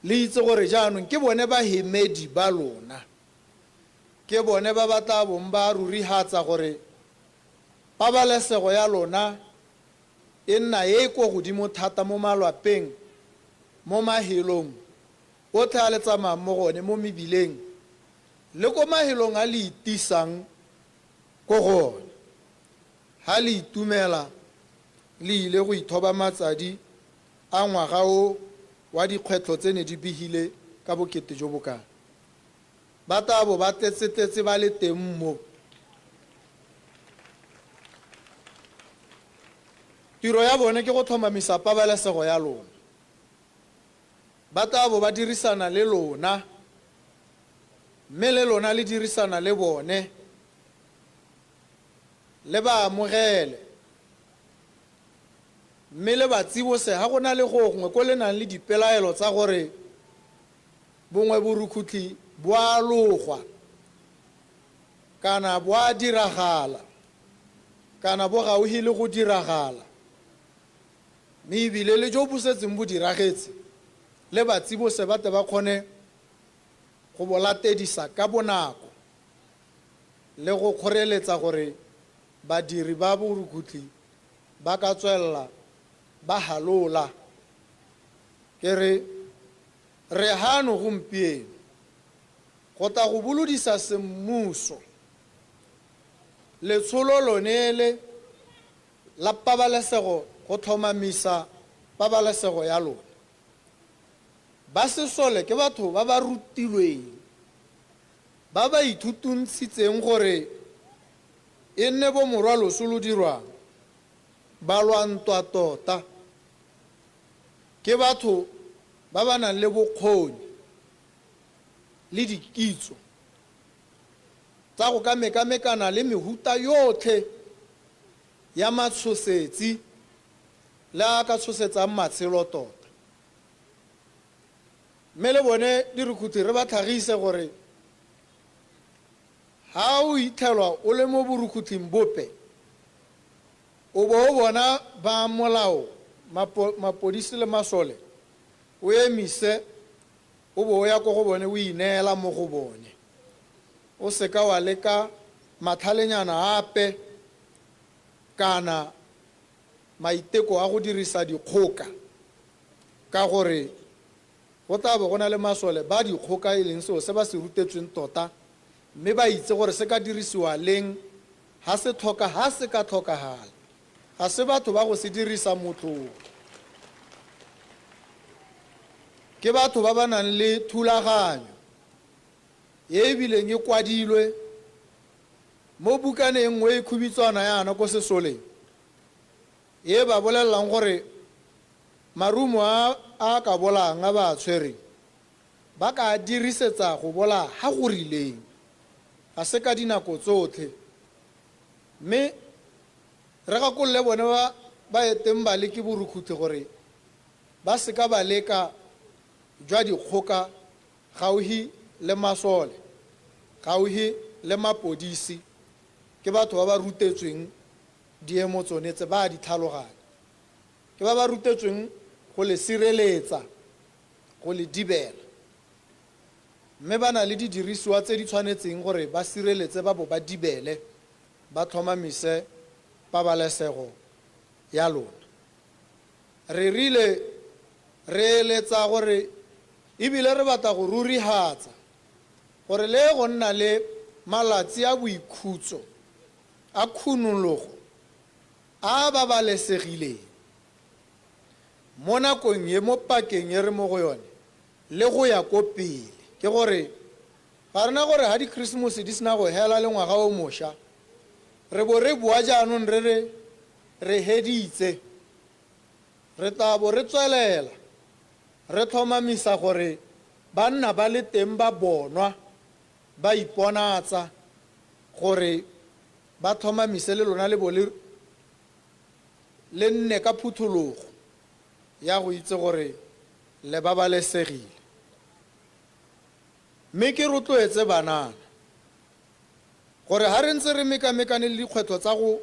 Le itse gore jaanong ke bone bahemedi ba lona, ke bone ba ba tla bong ba rurihatsa gore pabalesego ya lona e nna e e ko godimo thata mo malwapeng, mo mahelong otlhe a le tsamayang mo go one, mo mebileng le ko mahelong a le itisang ko go one. Ha le itumela le ile go ithoba matsadi a ngwaga o wa dikgwetlho tse ne di begile ka bokete jo bo kana. Ba tla bo ba tletsetletse ba le teng mo. Tiro ya bone ke go tlhomamisa pabalesego ya lona. Ba tla bo ba dirisana le lona, mme le lona le dirisana le bone. Le ba amogele, mme le ba tsibose ha go na le gongwe ko le nang le dipelaelo tsa gore bongwe borukhutlhi bo a logwa kana bo a diragala kana bo gauhi le go diragala, mme ebile le jo bo setseng bo diragetse, le ba tsibose ba tle ba kgone go bo latedisa ka bonako le go kgoreletsa gore badiri ba borukhutlhi ba ka tswelela ba halola. Ke re, re hano gompieno go tla go bolodisa semmuso letsholo lone le la pabalesego go tlhomamisa pabalesego ya lona. Ba sesole ke batho ba ba rutilweng, ba ba ithutuntshitseng gore e nne bomorwa loso lo dirwang, ba lwa ntwa tota. Ke batho ba ba nang le bokgoni le dikitso tsa go ka mekamekana le mehuta yotlhe ya matshosetsi. le a ka tshosetsang matshelo tota. Mme le bone dirukhutlhi re ba tlhagise gore ha o itlhelwa o le mo borukhutlhing bope, o bo o bona ba molao, mapodisi le masole, o emise, o bo o ya ko go bone, o ineela mo go bone. O seka wa leka matlhalenyana ape kana maiteko a go dirisa dikgoka, ka gore go tla bo go na le masole ba dikgoka e leng seo se ba se rutetsweng tota, mme ba itse gore se ka dirisiwa leng ha se tlhoka, ha se ka tlhokagala. Ga se batho ba go se dirisa motlhofo. Ke batho ba ba nang le thulaganyo e e bileng e kwadilwe mo bukaneng nngwe e khubitswana yana ko sesoleng, e ba bolelelang gore marumo a a ka bolang a ba a tshwereng ba ka a dirisetsa go bolaya ha go rileng, ga se ka dinako tsotlhe. Mme re gakolole bone ba ba eteng ba leke borukhutlhi gore ba seka ba leka jwa dikgoka gauhi le masole, gauhi le mapodisi. Ke batho ba ba rutetsweng diemo tsone tse, ba a di tlhaloganya. Ke ba ba rutetsweng go le sireletsa, go le dibela. Mme ba na le didirisiwa tse di tshwanetseng gore ba sireletse ba bo ba dibele, ba tlhomamise pabalesego ya lona. Re rile re eletsa gore ebile re batla go rurihatsa gore le go nna le malatsi a boikhutso a khunologo a a babalesegileng mo nakong e, mo pakeng e re mo go yone le go ya ko pele. Ke gore ga rena gore ha dikrisemose di sena go hela le ngwaga o mošwa, re bo re boa jaanong re re re heditse. Re tla bo re tswelela re tlhomamisa gore ba nna ba le teng ba bonwa, ba iponatsa gore ba tlhomamise le lona le bo le le nne ka phuthologo ya go itse gore le babalesegile. Mme ke rotloetse banana gore ha re ntse re mekamekane le dikgwetlho tsa go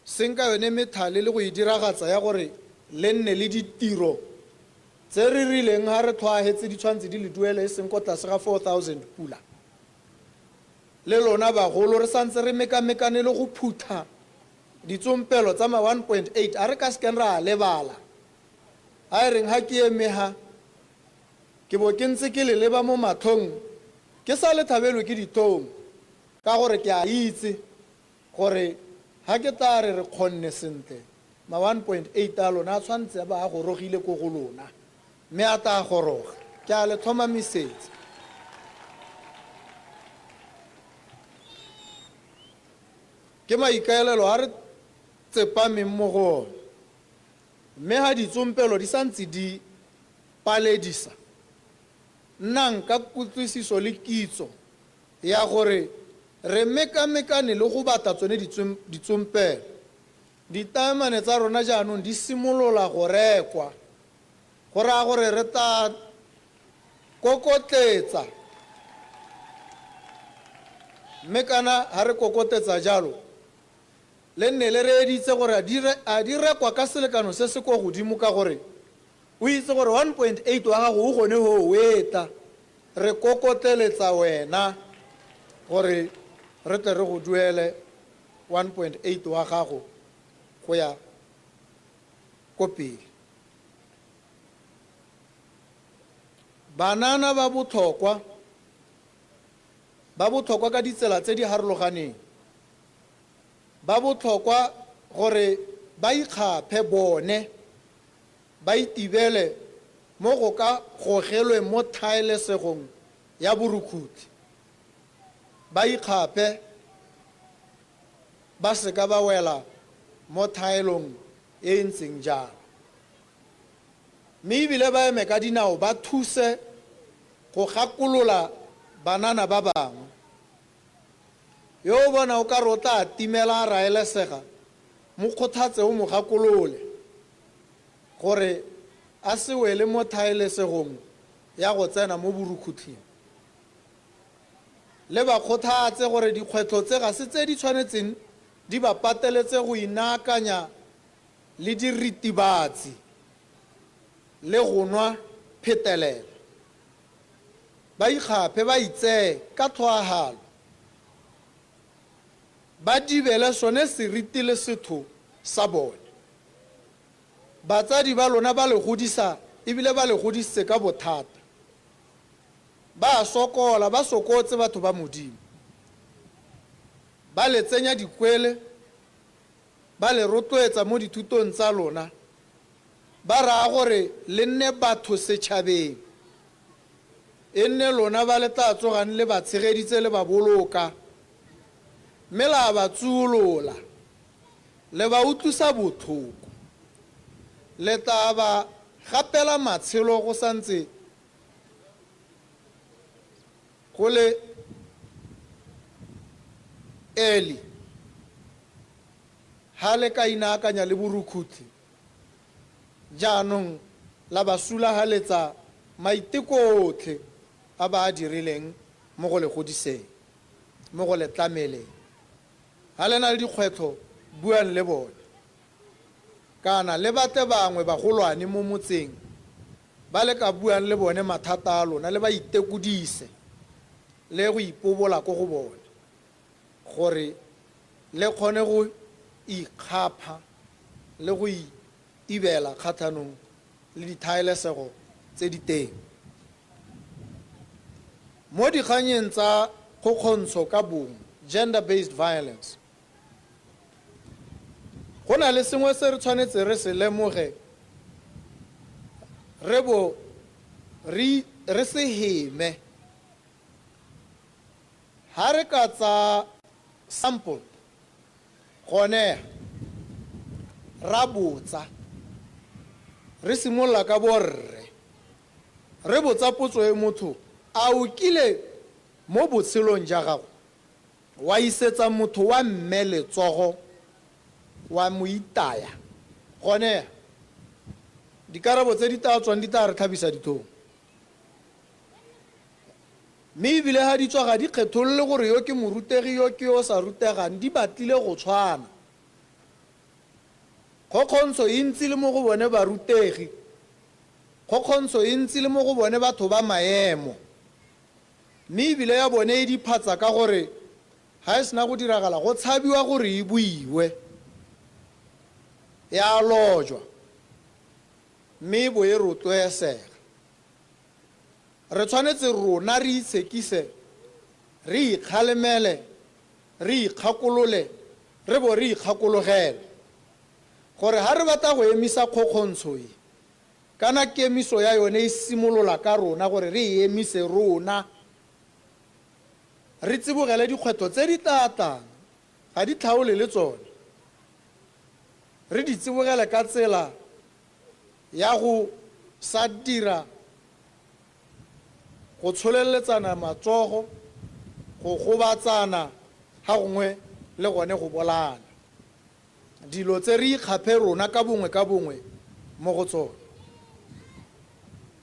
senka yone methale le go e diragatsa ya gore le nne le ditiro tse re rileng ha re tlhwaahetse di tshwanetse di le duele e seng ko tlase ga 4000 pula. Le lona bagolo re santse re mekamekane le go phutha ditsompelo tsa ma 1.8 a re ka sekeng ra a lebala. A e reng ha ke eme ha, ke bo ke ntse ke le leba mo matlhong ke sa le thabelwe ke ditlhong, ka gore ke a itse gore ha ke tla re re kgonne sentle, ma 1.8 a lona a tshwanetse a ba a gorogile ko go lona, mme a tla goroga. Ke a le tlhomamisetsa. Ke maikaelelo a re tsepameng mo go one. Mme ha ditsompelo di santse di paledisa, nnang ka kutlwisiso le kitso ya gore re mekamekane le go batla tsone ditsompelo. Ditaemane tsa rona jaanong di simolola go rekwa, go raya gore re tla kokotletsa. Mme kana ha re kokotetsa jalo, le nne le reeditse gore a di rekwa ka selekano se se ko godimo, ka gore o itse gore 1.8 wa gago o gone ho o etla. Re kokotleletsa wena gore re tle re go duele 1.8 wa gago go ya ko pele. Banana ba botlhokwa, ba botlhokwa ka ditsela tse di harologaneng. Ba botlhokwa gore ba ikgaphe bone, ba itibele mo go ka gogelweng mo thaelesegong ya borukhutlhi. Ba ikgaphe, ba seka ba wela mo thaelong e e ntseng jalo. Mme ebile ba eme ka dinao ba thuse go gakolola banana ba bangwe. Yo o bona o kare o tla timela a raelesega, mo kgothatse o mo gakolole. gore a se wele mo thaelesegong ya go tsena mo borukhutlhing. Le ba kgothatse gore dikgwetlho tse ga se tse di tshwanetseng di ba pateletse go inaakanya le diritibatsi le go nwa phetelela. Ba ikgaphe ba itseye ka tlhoahalo, ba dibele sone seriti le setho sa bone. Batsadi ba lona ba le godisa ebile ba le godisitse ka bothata. Ba a sokola, ba sokotse batho ba Modimo. Ba le tsenya dikwele, ba le rotloetsa mo dithutong tsa lona, ba raya gore le nne batho setšhabeng. E nne lona ba le tla tsogang le ba tshegeditse le ba boloka, mme la ba tsuolola, le ba utlwisa botlhoko. Le tla ba gapela matshelo go santse go le early ha le ka inaakanya le borukhutlhi, jaanong la ba sulagaletsa maiteko otlhe a ba a dirileng mo go le godiseng, mo go le tlameleng. Ha le na le dikgwetlho, buang le bone. Kana le batle bangwe bagolwane mo motseng ba le ka buang le bone mathata a lona, le ba itekodise le go ipobola ko go bone gore le kgone go ikgapha le go itibela kgatlhanong le dithaelesego tse di teng. Mo dikganyeng tsa kgokgontsho ka bong, gender based violence, go na le sengwe se re tshwanetse re se lemoge re bo re re se heme. Ha re ka tsa sample gone ra botsa, re simolola ka borre, re botsa potso e motho, a o kile mo botshelong ja gago wa isetsa motho wa mme letsogo wa mo itaya? Gone dikarabo tse di tla tswang di tla re tlhabisa ditlhong. Mme ebile ga di tswa ga di kgetholole gore yo ke morutegi yo ke yo o sa rutegang, di batlile go tshwana. Kgokgontsho e ntsi le mo go bone barutegi, kgokgontsho e ntsi le mo go bone batho ba maemo. Mme ebile ya bone e diphatsa ka gore ga e sena go diragala go tshabiwa gore e buiwe, ya lojwa mme e bo e rotloesega. Re tshwanetse rona re itshekise, re ikgalemele, re ikgakolole re bo re ikgakologelwe gore ha re batla go emisa kgokgontsho e, kana kemiso ya yone e simolola ka rona gore re e emise rona, re tsibogele dikgwetlho tse di tla tlang, ga di tlhaole le tsone, re di tsibogele ka tsela ya go sa dira go tsholeletsana matsogo, go gobatsana ga gongwe le gone go bolaana. Dilo tse re ikgaphe rona ka bongwe ka bongwe mo go tsone.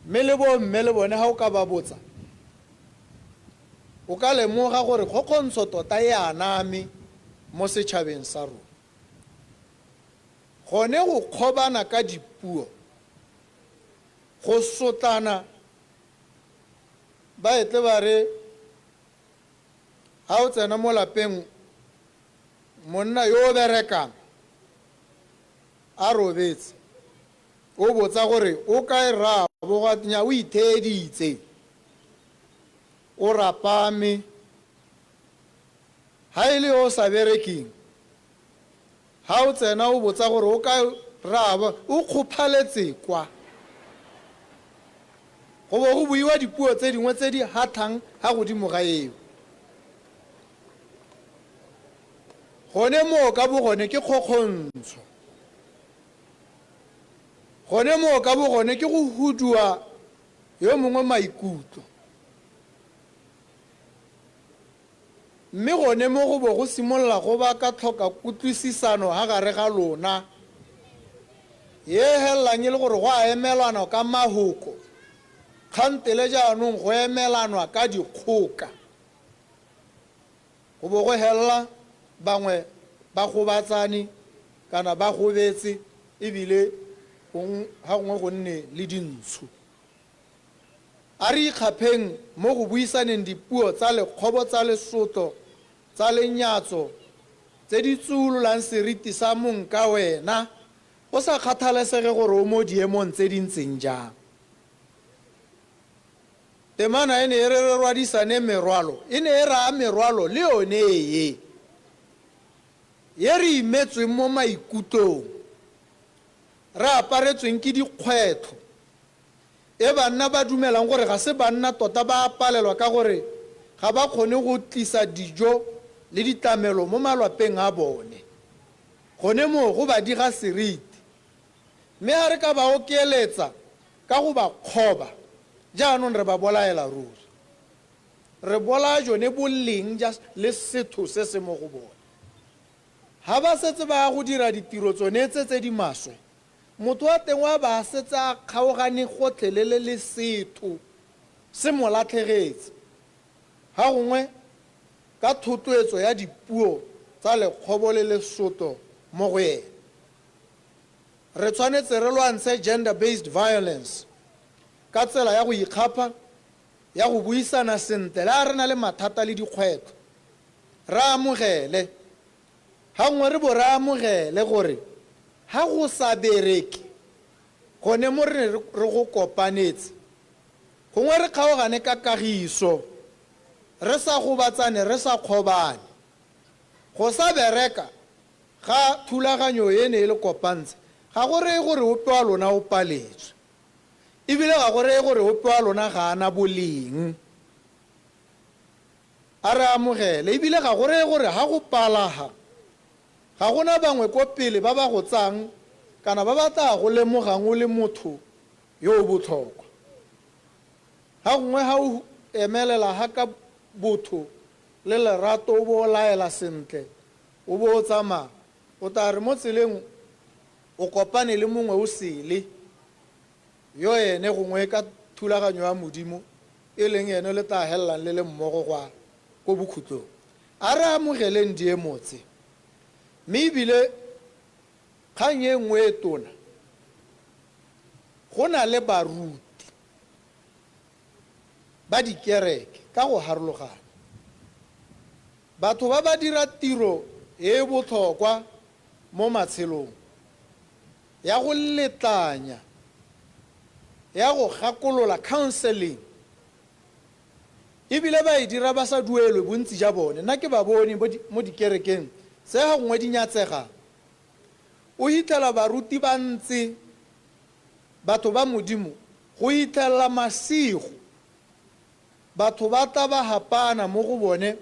Mme le bomme le bone ga o ka ba botsa, o ka lemoga gore kgokgontsho tota e aname mo setšhabeng sa rona. Gone go kgobana ka dipuo, go sotlana, ba etle ba re ga o tsena mo lapeng monna yo o berekang a robetse, o botsa gore o kae rraabo, gwa nya o itheeditse, o rapame. Ha e le yo o sa berekeng, Ha o tsena o botsa gore o kae rraabo, o kgophaletse kwa. Go bo go buiwa dipuo tse dingwe tse di hatlhang ha godimo ga eo. Gone moo ka bogone ke kgokgontsho. Gone moo ka bogone ke go hudua yo mongwe maikutlo. Mme gone mo go bo go simolola go baka tlhoka kutlwisisano ha gare ga lona. Ye helelang e le gore go a emelanwa ka mahoko, kgantele jaanong go emelanwa ka dikgoka. Go bo go helela bangwe ba gobatsane kana ba gobetse ebile ga gongwe go nne le dintsho. A re ikgapheng mo go buisaneng dipuo tsa lekgobo tsa lesotlo tsa lenyatso tse di tsuololang seriti sa mong ka wena go sa kgathalesege gore o mo diemong tse di ntseng jang. Temana e ne e re re rwadisane merwalo, e ne e raya merwalo le yone e, ye re imetsweng mo maikutlong, re aparetsweng ke dikgwetlho, e banna ba dumelang gore ga se banna tota ba a palelwa ka gore ga ba kgone go tlisa dijo le ditlamelo mo malwapeng a bone. Gone moo go ba diga seriti. Mme ha re ka ba okeletsa ka go ba kgoba, jaanong re ba bolaela ruri. Re bolaya jone boleng ja le setho se se mo go bone. Ha ba setse ba ya go dira ditiro tsone tse tse di maswe, motho wa teng wa ba a setse a kgaogane gotlhelele le setho, se mo latlhegetse. Ha gongwe ka thotloetso ya dipuo tsa lekgobo le lesotlo mo go ene. Re tshwanetse re lwantshe gender based violence ka tsela ya go ikgapha, ya go buisana sentle le ha re na le mathata le dikgwetlho. Re amogele, gangwe re bo re amogele gore ha go sa bereke gone mo re ne re go kopanetse, gongwe re kgaogane ka kagiso, re sa gobatsane, re sa kgobane. Go sa bereka ga thulaganyo e ne e le kopantse ga go reye gore ope wa lona o paletswe, e bile ga go reye gore ope wa lona ga a na boleng. A re amogele, e bile ga go reye gore ha go pala ha, ga go na bangwe ko pele ba ba go tsang kana ba ba tla go lemogang o le motho yo o botlhokwa. Ha gongwe ha o emelela ha ka botho le lerato o bo o laela sentle o bo o tsamaya, o tla re mo tseleng o kopane le mongwe o sele yo ene gongwe ka thulaganyo ya Modimo e leng ene le tla helelang le le mmogo gwa ko bokhutlong. A re amogeleng diemo tse. Mme ebile kgang e nngwe e tona, go na le baruti ba dikereke ka go harologana. Batho ba ba dira tiro e e botlhokwa mo matshelong, ya go letlanya, ya go gakolola, counseling, e bile ba e dira ba sa duelwe bontsi ja bone. Nna ke ba bone mo dikerekeng tse ga gongwe di nyatsegang. O hitlhela baruti ba ntse, batho ba Modimo, go hitlhelela masigo. Batho ba tla ba hapana mo go bone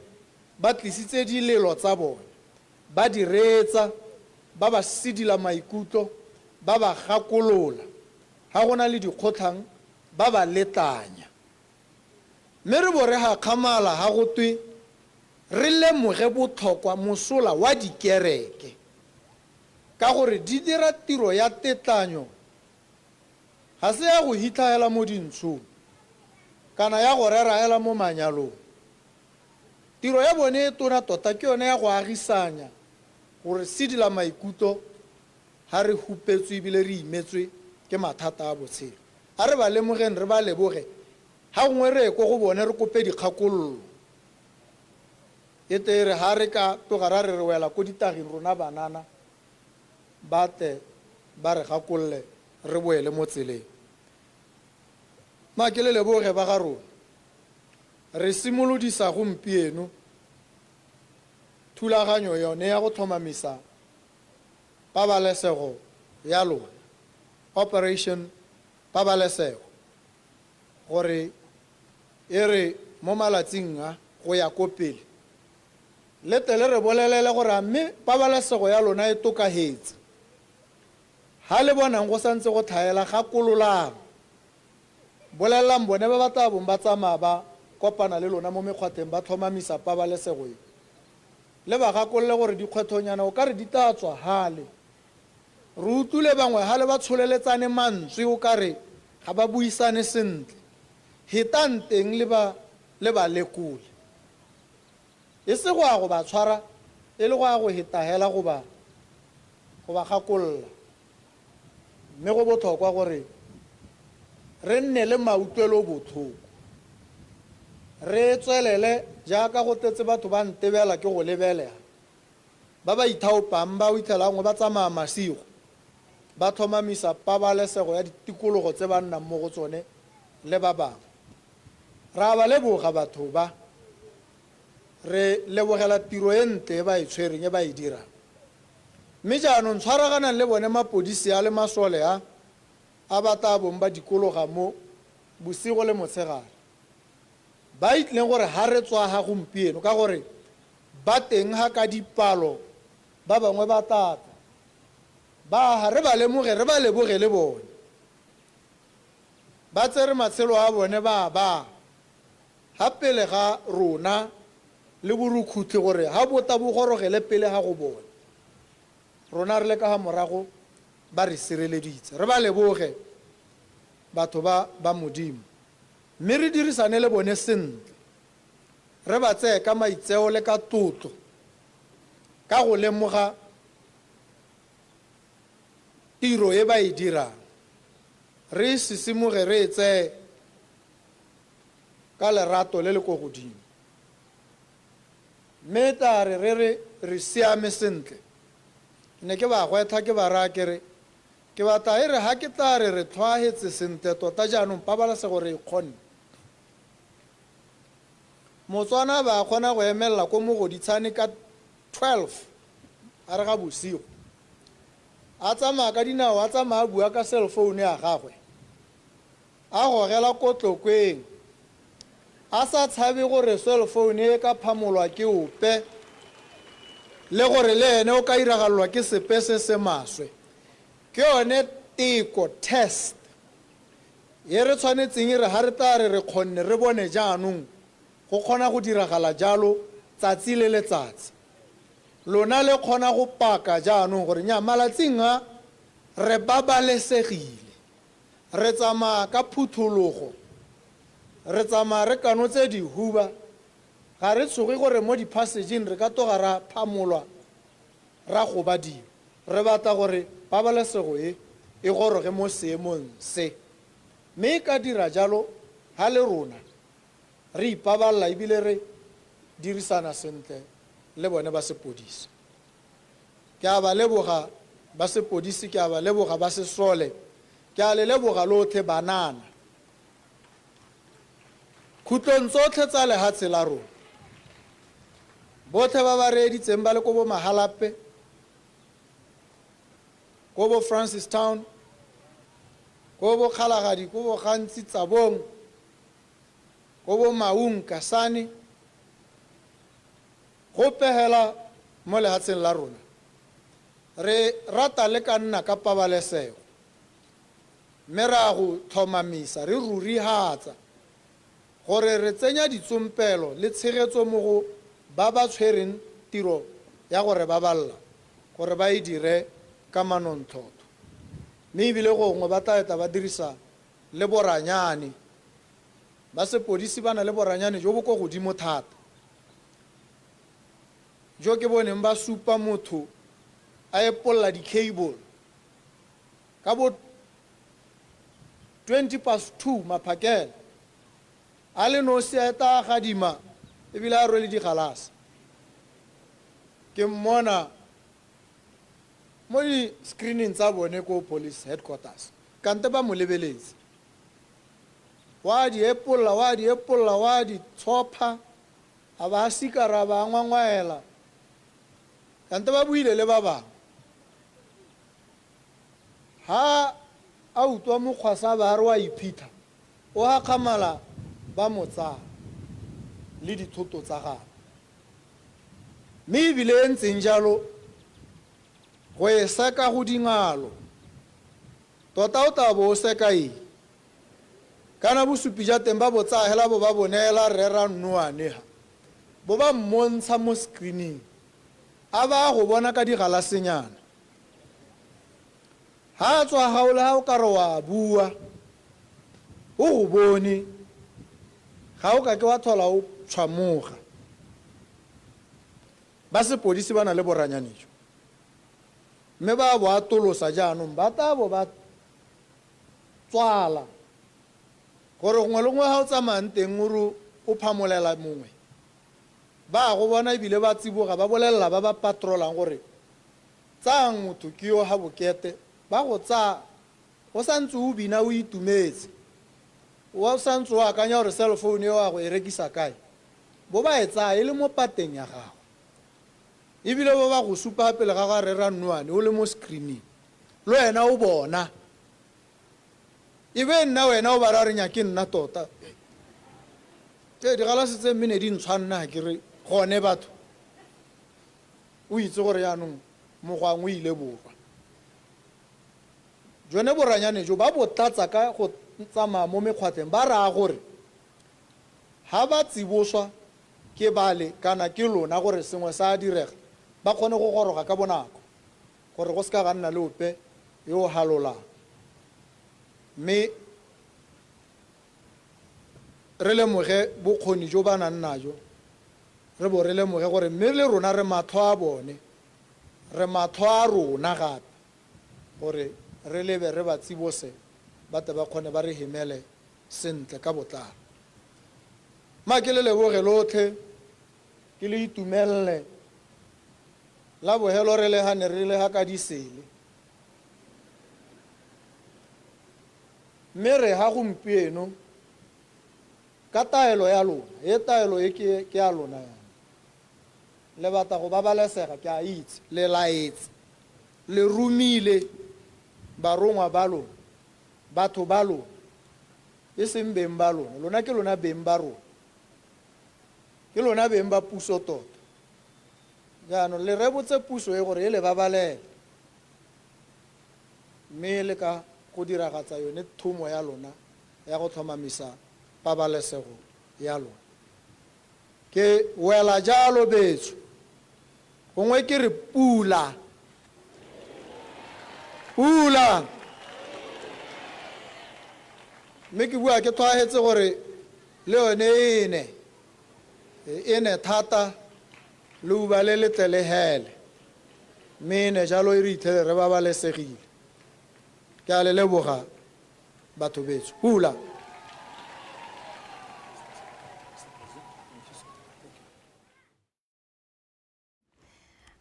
ba tlisitse dilelo tsa bone, ba di reetsa, ba ba sidila maikutlo, ba ba gakolola, ha go na le dikgotlhang ba ba letlanya. Mme re bo re gakgamala ha go twe re lemoge botlhokwa, mosola, wa dikereke, ka gore di dira tiro ya tetlanyo. Ga se ya go hitlha hela mo dintshong kana ya go rera hela mo manyalong. Tiro ya bone e tona tota ke yone ya go agisanya, go re sidila maikutlo ha re hupetswe ebile re imetswe ke mathata a botshelo. A re ba lemogeng re ba leboge, ha gongwe re ye ko go bone re kope dikgakololo. E tle e re ha re ka tloga ra re re wela ko ditaging rona banana, ba tle ba re gakolole re boele mo tseleng. Ma ke le leboge ba ga rona. Re simolodisa gompieno thulaganyo yone ya go tlhomamisa pabalesego ya lona, Operation Pabalesego, gore e re mo malatsing a go ya ko pele, Le tle le re bolelele gore a mme pabalesego ya lona e tokahetse. Ha le bonang go santse go tlhaela, gakololang. Bolelelang bone ba ba tla bong ba tsamaya ba kopana le lona mo mekgwatheng ba tlhomamisa pabalesego e. Le ba gakolole gore dikgwethonyana o ka re di tla tswa hale. Re utlwile bangwe gale ba tsholeletsane mantswe o kare ga ba buisane sentle. Hetang teng le ba le ba lekole. E se go ya go ba tshwara, e le go ya go heta hela go ba go ba gakolola. Mme go botlhokwa gore re nne le mautlwelobotlhoko. Re tswelele jaaka go tletse batho ba ntebela ke go lebelega, ba ba ithaopang ba o itlhelang ba tsamaya masigo ba tlhomamisa pabalesego ya ditikologo tse ba nnang mo go tsone le ba bangwe. Re a ba leboga batho ba. Re lebogela tiro e ntle e ba e tshwereng, e ba e dirang. Mme jaanong tshwaraganang le bone mapodisi a le masole a a ba tla bong ba dikologa mo bosigo le motshegare. Ba itleng gore ha re tswa ha gompieno ka gore ba teng ha ka dipalo ba bangwe ba tla tla. Ba ha re ba lemoge re ba leboge le bone. Ba tsere matshelo a bone ba a baa ha pele ga rona le borukhutlhi gore ha bo ta bo gorogele pele ga go bone. Rona re le ka ha morago ba re sireleditse. Re ba leboge batho ba ba Modimo. Mme re dirisane le bone sentle. Re ba tseye ka maitseo le ka tlotlo, ka go lemoga tiro e ba e dirang. Re e sisimoge re e tseye ka lerato le le ko godimo. Mme e tla re re re re siame sentle, ke ne ke ba gwetlha ke ba raya ke re, Ke batla e re ha ke tla re re tlhoahetse sentle tota jaanong pabalesego re e kgonne. Motswana a ba a kgona go emelela ko Mogoditshane ka 12 gare ga bosigo, a tsamaya ka dinao a tsamaya a bua ka cell phone ya gagwe, a gogela ko Tlokweng, a sa tshabe gore cell phone e ka phamolwa ke ope le gore le ene o ka iragalelwa ke sepe se se maswe. Ke yone teko, test, e re tshwanetseng e re ha re tla re re kgonne re bone jaanong go kgona go diragala jalo tsatsi le letsatsi. Lona le kgona go paka jaanong gore nnyaa malatsing a re babalesegile. Re tsamaya ka phuthologo, re tsamaya re kanotse dihuba, ga re tshoge gore mo di-passage-ing re ka toga ra phamolwa ra gobadiwa. Re batla gore pabalesego e e goroge mo seemong se, mme e ka dira jalo ha le rona re ipabalela ebile re dirisana sentle le bone ba sepodisi. Ke a ba leboga ba sepodisi, ke a ba leboga ba sesole, ke a le leboga lotlhe banana. Khutlong tsotlhe tsa lehatshe la rona. Botlhe ba ba reeditseng ba le ko bo Mahalape, ko bo Francistown, ko bo Kgalagadi, ko bo Gantsi, Tsabong, ko bo Maung, Kasane, Gope hela mo lehatsheng la rona, re rata le ka nna ka pabalesego, mme ra go tlhomamisa re rurihatsa gore re tsenya ditsompelo le tshegetso mo go ba ba tshwereng tiro ya go re baballa gore ba e dire ka manontlhotlho. Mme ebile gongwe ba tla eta ba dirisa le boranyane. Ba sepodisi ba na le boranyane jo bo ko godimo thata. Jo ke boneng ba supa motho a epolla di-cable ka bo 2:20 maphakela, a le nosi a eta a gadima ebile a rwele digalase. Ke mmona mo di-screening tsa bone ko police headquarters, kante ba mo lebeletse. Wa di epolla, wa di epolla, wa di tshopha, A ba a sikara, a ba a ngwangwaela, kante ba buile le ba bangwe. Ha a utwa mokgwasa ba a re wa iphitha, o hakgamala ba mo tsaya le dithoto tsa gagwe. Mme ebile e ntseng jalo go e seka go dingalo. Tota o tla bo o seka eng? Kana bosupi ja teng ba bo tsaya hela bo ba bo neela Rre Rannoane ha bo ba mmontsha mo screening a ba a go bona ka digalasenyana. Ha a tswa gao le ha o ka re wa bua, o go bone, ga o ka ke wa tlhola o tshwamoga. Ba sepodisi ba na le boranyane jo, mme ba bo atolosa jaanong ba tla bo ba tswala gore gongwe le gongwe ga o tsamayang teng o re o phamolela mongwe, ba a go bona ebile ba tsiboga ba bolelela ba ba patrolang gore tsayang motho ke yo ga bokete, ba go tsaya o santse o bina o itumetse, o santse o akanya gore cell phone eo a go e rekisa kae, bo ba e tsaya e le mo pateng ya gago. Ebile bo ba go supa pele ga ga Rre Rannoane o le mo screening, le wena o bona. E be nna wena o ba ra re nya ke nna tota. Ee, digalase tse mme ne di ntshwanna ga ke re gone batho. O itse gore jaanong mogwang o ile borwa. Jone boranyane jo ba bo tlatsa ka go tsamaya mo mekgwatlheng ba raya gore ha ba tsiboswa ke bale kana ke lona gore sengwe sa direga ba kgone go goroga ka bonako gore go seka ga nna le ope yo o halolang. Mme re lemoge bokgoni jo ba nang najo, re bo re lemoge gore mme le rona re matlho a bone, re matlho a rona gape gore re lebe re ba tsibose ba tle ba kgone ba re hemele sentle ka botlalo. Mma ke le leboge lotlhe, ke le itumelele. La bohelo re le ne re le ga ka disele. Mme re ga gompieno ka taelo ya lona, e taelo e ke ya lona yana. Le batla go babalesega, ke a itse, le laetse, le romile barongwa ba lona, batho ba lona, e seng beng ba lona. Lona ke lona beng ba rona. Ke lona beng ba puso tota. Jaanong le rebotse puso e gore e le babalele. Mme le ka go diragatsa yone thomo ya lona ya go tlhomamisa pabalesego ya lona. Ke wela jalo betsho, gongwe ke re pula. Pula! Mme ke bua ke tlhwaahetse gore le yone e ne, e ne thata, leuba le le tle le hele. Mme e ne jalo e re itlhele re babalesegile. Ke a le leboga batho betsho. Pula!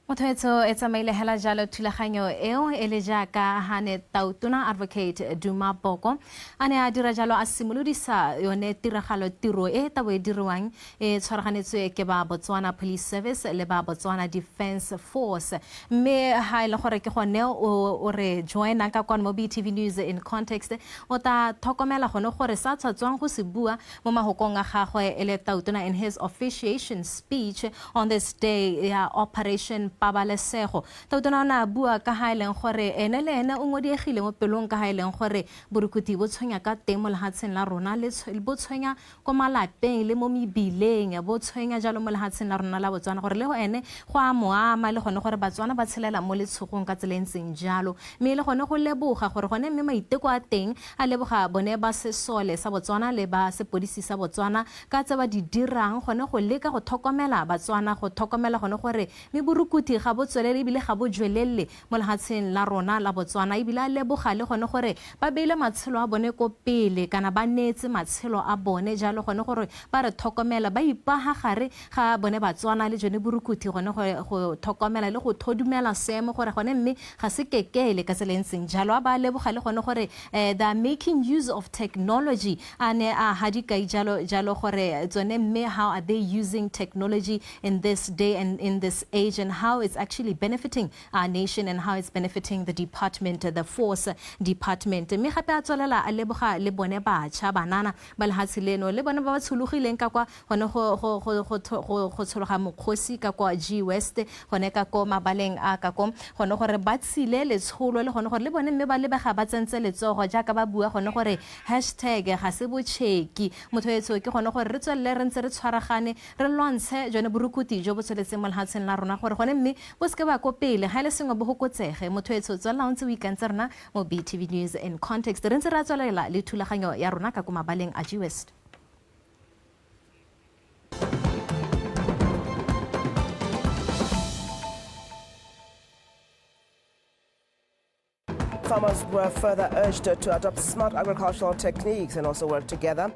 Motho e tsamaile hela jalo thulaganyo eo e le jaaka hane Tautona Advocate Duma Boko a ne a dira jalo a simolodisa yone tiragalo tiro e tabo e diriwang e tshwaraganetswe ke ba Botswana Police Service le ba Botswana Defence Force. Mme ha e le gore ke gone o re joinang ka kwano mo BTV News in Context, o ta tlhokomela gone gore sa tshwatswang go se bua mo mahokong a gagwe e le Tautona in his officiation speech on this day ya Operation Pabalesego. Tautona o ne a bua ka ha e leng gore ene le ene o ngodiegile mo pelong ka ha e leng gore borukuthi bo tshwenya ka teng mo lehatsheng la rona, le bo tshwenya ko malapeng le mo mebileng, bo tshwenya jalo mo lehatsheng la rona la Botswana, gore le go ene go a mo ama le gone gore Batswana ba tshelela mo letshogong ka tsela e ntseng jalo. Mme le gone go leboga gore gone mme maiteko a teng a leboga bone ba sesole sa Botswana le ba sepodisi sa Botswana ka tse ba di dirang gone go leka go tlhokomela Batswana, go tlhokomela gone gore mme borukuthi ga bo tswelele ebile ga bo jwelelle mo lehatsheng la rona la Botswana. Ebile a leboga le gone gore ba beile matshelo a bone ko pele kana ba neetse matshelo a bone jalo gone gore ba re tlhokomela, ba ipaha gare ga bone Batswana le jone borukuthi gone go tlhokomela le go thodumela seemo gore gone mme ga se kekele ka tsela e ntseng jalo. A ba leboga le gone gore they are making use of technology, a ne a ha dikai jalo jalo gore tsone mme how are they using technology in this day and in this age and how it's actually benefiting our nation and how it's benefiting the department, the force department. Mme gape a tswelela a leboga le bone batšha banana ba lehatshe leno le bone ba ba tshologileng ka kwa gone go tshologa mokgosi ka kwa G West gone ka ko mabaleng a ka ko gone gore ba tshile letsholo le gone gore le bone mme ba lebega ba tsentse letsogo jaaka ba bua gone gore hashtag ga se botšheki. Motho etsho ke gone gore re tswelele re ntse re tshwaragane re lwantshe jone borukuti jo bo tsweletseng mo lehatsheng la rona gore gone mme mme bo seke ba ko pele ga e le sengwe bo gokotsege. Motho etsho tswelela o ntse o ikantse rona mo BTV News in Context. Re ntse re a tswelela le thulaganyo ya rona ka ko mabaleng a G West. Farmers were further urged to adopt smart agricultural techniques and also work together.